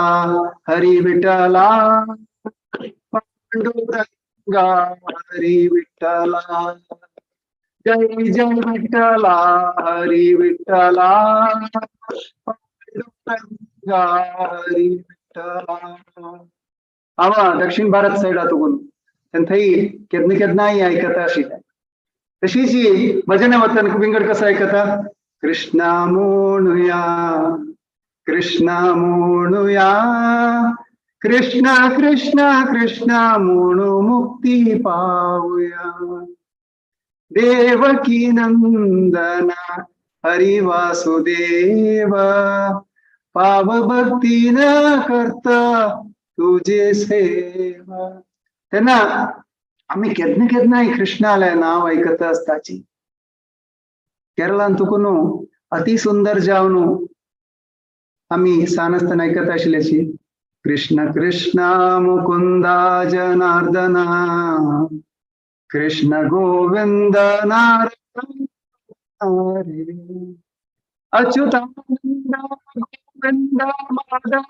हरी विठ्ठला पांडुरंगा हरी विठ्ठला जय जय विठ्ठला हरी विठ्ठला पांडुरंगा हरी विठ्ठला. आवा दक्षिण भारत सायडा तुकून थंय केन्ना केन्नाय आयकता आशिल्लें. तशीच भजन वतना विंगड कसं ऐकता कृष्णा म्हणुया कृष्णा म्हणुया कृष्णा कृष्णा कृष्णा म्हणू मुक्ती पावुया देवकी नंदना हरी वासुदेव पाव भक्ती न करता तुझे सेवा. तेन्ना आमी केन्ना केन्नाय कृष्णाले नांव आयकता आसताची. केरळान तुका न्हू अति सुंदर जावन न्हू आमी सान आसतना आयकता आशिल्ल्याची कृष्ण कृष्ण मुकुंदा जनार्दना कृष्ण गोविंद नारायण अच्युतानंद गोविंद माधव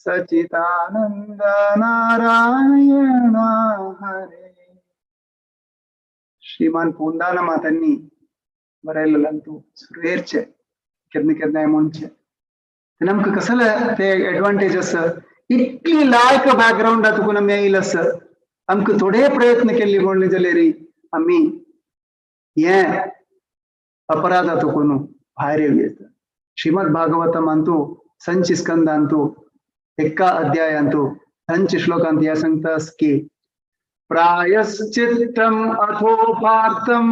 सचिदानंद नारायण हरे. श्रीमान पूंदाना मातांनी बरयलेलं तूं सुरवेरचे केन्ना केन्नाय म्हणचें. आमकां कसले ते एडवांटेज आसा इतली लायक बॅकग्रावंड तुका आमी येयल आसा. आमकां थोडे प्रयत्न केल्ले म्हणले जाल्यार आमी हे अपराधा तुकून भायर येवं येता. श्रीमद भागवतमांतू संच स्कंदांतू एका अध्यायांतू संच श्लोकांत ह्या सांगता की प्रायश्चित्तम अथोपार्थम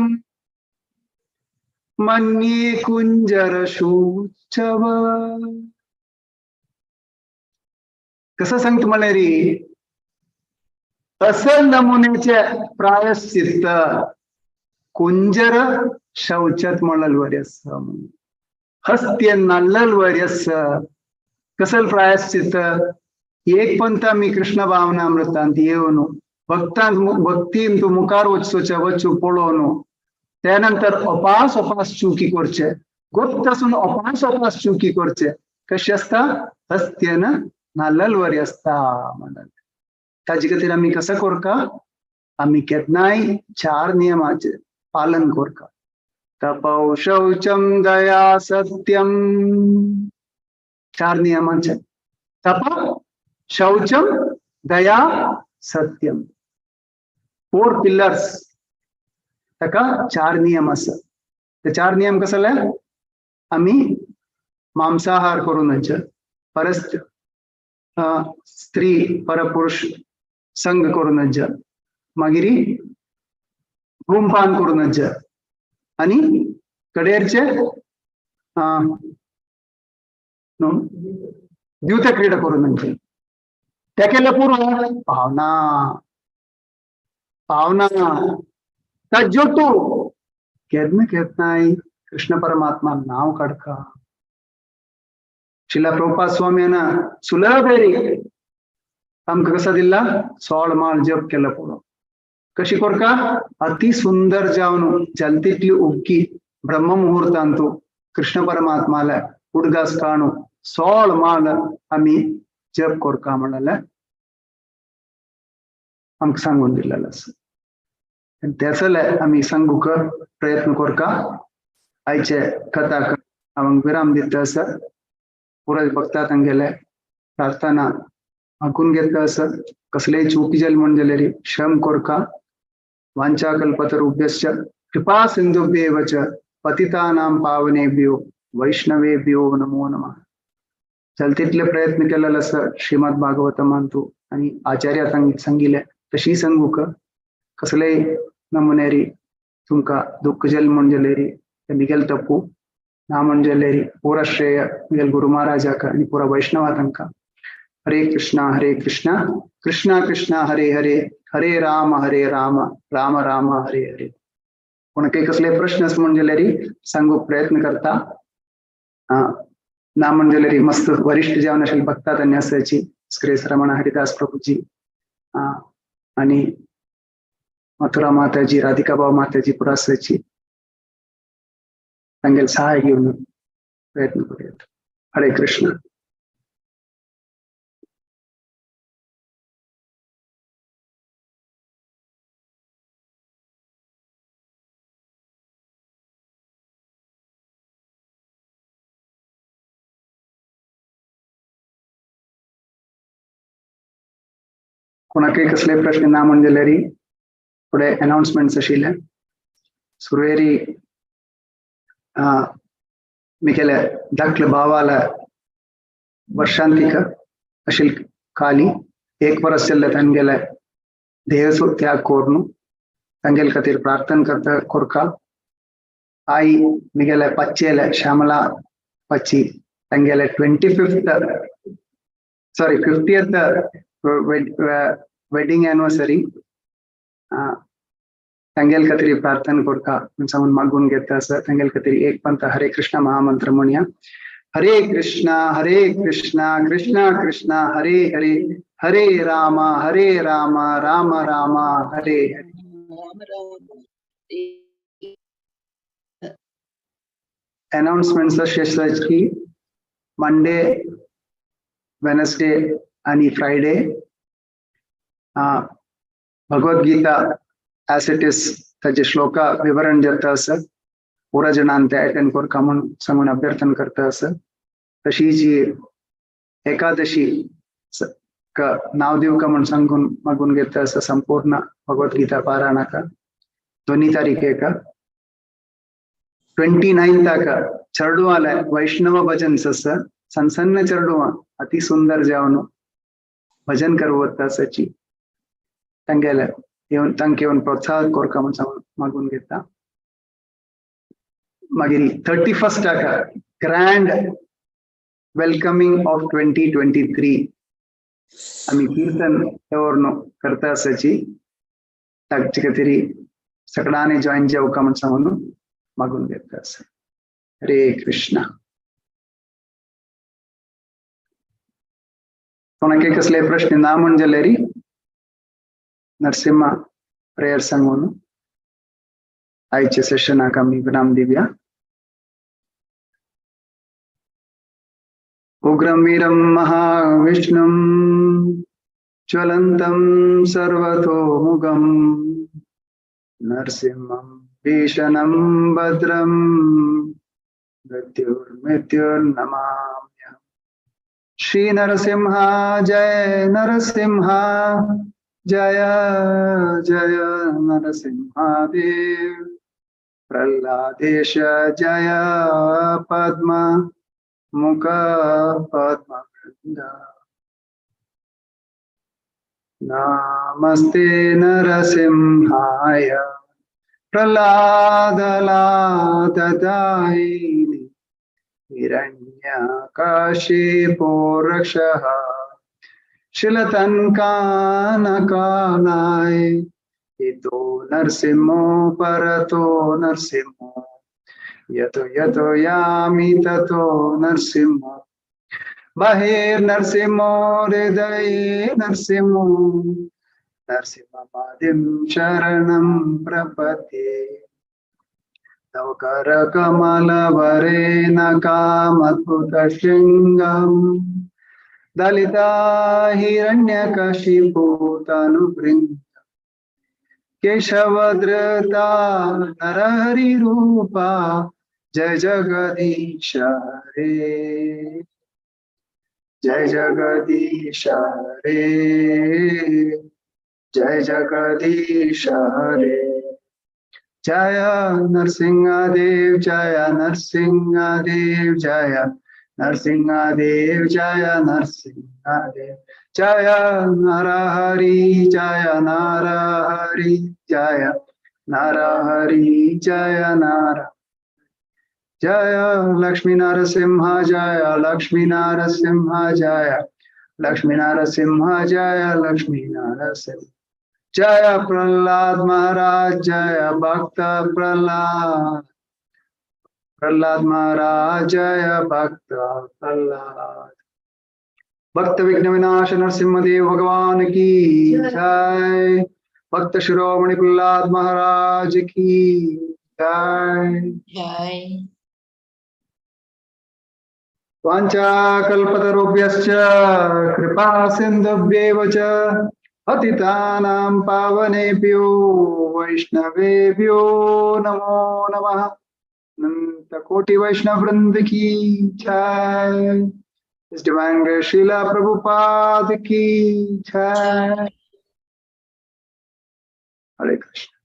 मन्ये कुंजर शूचव. कसं सांगतो मला रे असल नमुन्याचे प्रायश्चित्त कुंजर शौचत म्हणल वरी आसा, हस्त्य नाल्लल वरी आसा. कसल प्रायश्चित? एक पंथ आमी कृष्ण भावनामृतांत येवन भक्तांत भक्तीन तूं मुखार वचचोचे वचू पळोवन त्यानंतर अपास अपास चुकी करचे, गुप्त आसून अपास अपास चुकी करचे. कशी आसता? हस्त्यन नाल्लल वरी आसता म्हणल. ताजे खातीर आमी कसो करका? आमी केन्नाय चार नियमाचें पालन करका. तपौ शौचम दया सत्यम, चार नियमांचे. तप शौचम दया सत्यम, 4 पिलर्स. ताका चार नियम आसा. ते चार नियम कसले? आमी मांसाहार करूं नज, परस्त स्त्री परपुरुष संग करूं नज, मागीर धूमपान करूं नज, आनी कडेरचे द्यूत क्रीडा करूं नज. ते केले पुरो भावना भावना तज्जोतू केन्ना केन्नाय कृष्ण परमात्मा नाव काडका. शिला प्रभुपाद स्वामी सुलभ आमकां कसा दिल्ला? सोळ माळ जप केला पुरो. कशी करका? अति सुंदर जावन जलतीतली उबकी ब्रह्म मुहूर्तांतु कृष्ण परमात्माला उडगास काणू सोळ माळ आमी जप करका म्हणले आमकां सांगून दिल्लें आसा. त्यासले आमी सांगूक प्रयत्न करका. आयचे कथाक हांव विराम दिता आसा. पुराय भक्ता तांगेले प्रार्थना मागून घेतला आसा. कसलेय चुकी जाली म्हण जाल्यार श्रम करका. वांछा कल्पतरुभ्यश्च कृपा सिंधुभ्येव च पतितानां पावनेभ्यो वैष्णवेभ्यो नमो नमः. चल तितले प्रयत्न केलेलो आसा श्रीमद भागवतमांतु आनी आचार्य सांगिल्ले तशी सांगूक. कसलेय नमुनेरी तुमकां दुःख जालें म्हण जाल्यार तें मिगेल तप्पू ना म्हण जाल्यार पुरा श्रेय मिगेल गुरु महाराजाक आनी पुरा वैष्णवा तांकां. हरे कृष्णा हरे कृष्णा कृष्णा कृष्णा हरे हरे, हरे राम हरे राम राम राम हरे हरे. कोणाकय कसले प्रश्न आसा म्हण जाल्यार सांगूक प्रयत्न करता. ना म्हण जाल्यार मस्त वरिश्ठ जावन आशिल्ले भक्ता तांणी आसाची श्री रमण हरिदास प्रभुजी आनी मथुरा माताजी राधिका भाव माताजी पुरा आसाची. तांगेले सहाय घेवन प्रयत्न करूया. हरे कृष्ण. कोणाकय कसले प्रश्न ना म्हण जाल्यार फुडें अनाउन्समेंट्स आशिल्ले. सुरवेरी मिगेले धाकले भावाला वर्षांतिक आशिल्ले खाली एक वर्स जाल्लें तांगेले देह त्याग करून तांगेले खातीर प्रार्थना करता करका. आई मिगेले पच्चेले श्यामला पच्ची तांगेले 50th wedding anniversary तांगेले खातीर प्रार्थना करता सांगून मागून घेता आसा. तांगेले खातीर एक पंथ हरे कृष्ण महामंत्र म्हणया. हरे कृष्णा हरे कृष्णा कृष्णा कृष्णा हरे हरे, हरे राम हरे राम राम राम हरे हरे. अनाउन्समेंट्स अशे आसात की मंडे, वेनसडे आनी Friday Bhagavad Gita as it is ताजे श्लोका विवरण जाता आसा. पुरा जाणान ते अटेंड करका म्हूण सांगून अभ्यर्थन करता आसा. तशी जी एकादशी नाव दिवका म्हूण सांगून मागून घेता आसा संपूर्ण भगवद्गीता पारायणाक 2 तारीखेक. 29 चेरडुवाले वैष्णव भजन्स आसा. सन्न सन्न चेरडुवा अति सुंदर जावन भजन करवता आसाची. तांगेले येवन तांकां येवन प्रोत्साहन करका म्हूण सांगून मागून घेता. मागीर 31 ग्रँड वेलकमिंग ऑफ 2023 आमी कीर्तन दवरून करता आसाची. ताचे खातीर सगळ्यांनी जॉईन जावका म्हूण सांगून मागून घेता आसा. हरे कृष्णा. कोणाक कसले प्रश्न ना म्हण जाल्यार नरसिंहा प्रेयर सांगून आयच्या सेशनाक आमी विराम दिवया. उग्रं वीरं महाविष्णुं ज्वलन्तं सर्वतोमुखं नरसिंहं भीषणं भद्रं मृत्युर्मृत्युर्नमाम्यहम्. श्री नरसिंहा जय नरसिंहा जय जय नरसिंहादेव. प्रह्लादेश जय पद्म मुख पद्म वृंद. नमस्ते नरसिंहाय प्रह्लादलाददायिनि हिरण्यकशिपोरक्षः शिलतन्कानकानाय इतो नरसिंहो परतो नरसिंहो यतो यतो यामि ततो नरसिंहो बहिर्नरसिंहो हृदये नरसिंहो नरसिंहमादिं शरणं प्रपद्ये. तव करकमलवरेण कामद्भुतशृङ्गं दलिता हिरण्यकशिपूतनुभृङ्गं केशवधृता नरहरिरूपा जय जगदीश हरे जय जगदीश हरे जय जगदीश हरे. जय नरसिंहदेव जय नरसिंहदेव जय नरसिंहदेव जय नरसिंहदेव जय नरहरि जय नरहरि जय नरहरि जय नर जय लक्ष्मी नरसिंह जय लक्ष्मी नरसिंह जय लक्ष्मी नरसिंह जय लक्ष्मी नरसिंह जय प्रहलाद महाराज जय भक्त प्रहलाद प्रहलाद महाराज जय भक्त प्रहलाद. भक्त विघ्न विनाश नरसिंहदेव भगवान की जय. भक्त शिरोमणि प्रहलाद महाराज की जय. जय. वाञ्छाकल्पतरुभ्यश्च कृपा सिन्धुभ्येव च पतितानां पावनेभ्यो वैष्णवेभ्यो नमो नमः. अनंत कोटि वैष्णव वृंद की जय. इस डिवाइन ग्रेस श्रीला प्रभुपाद की जय. हरे कृष्ण.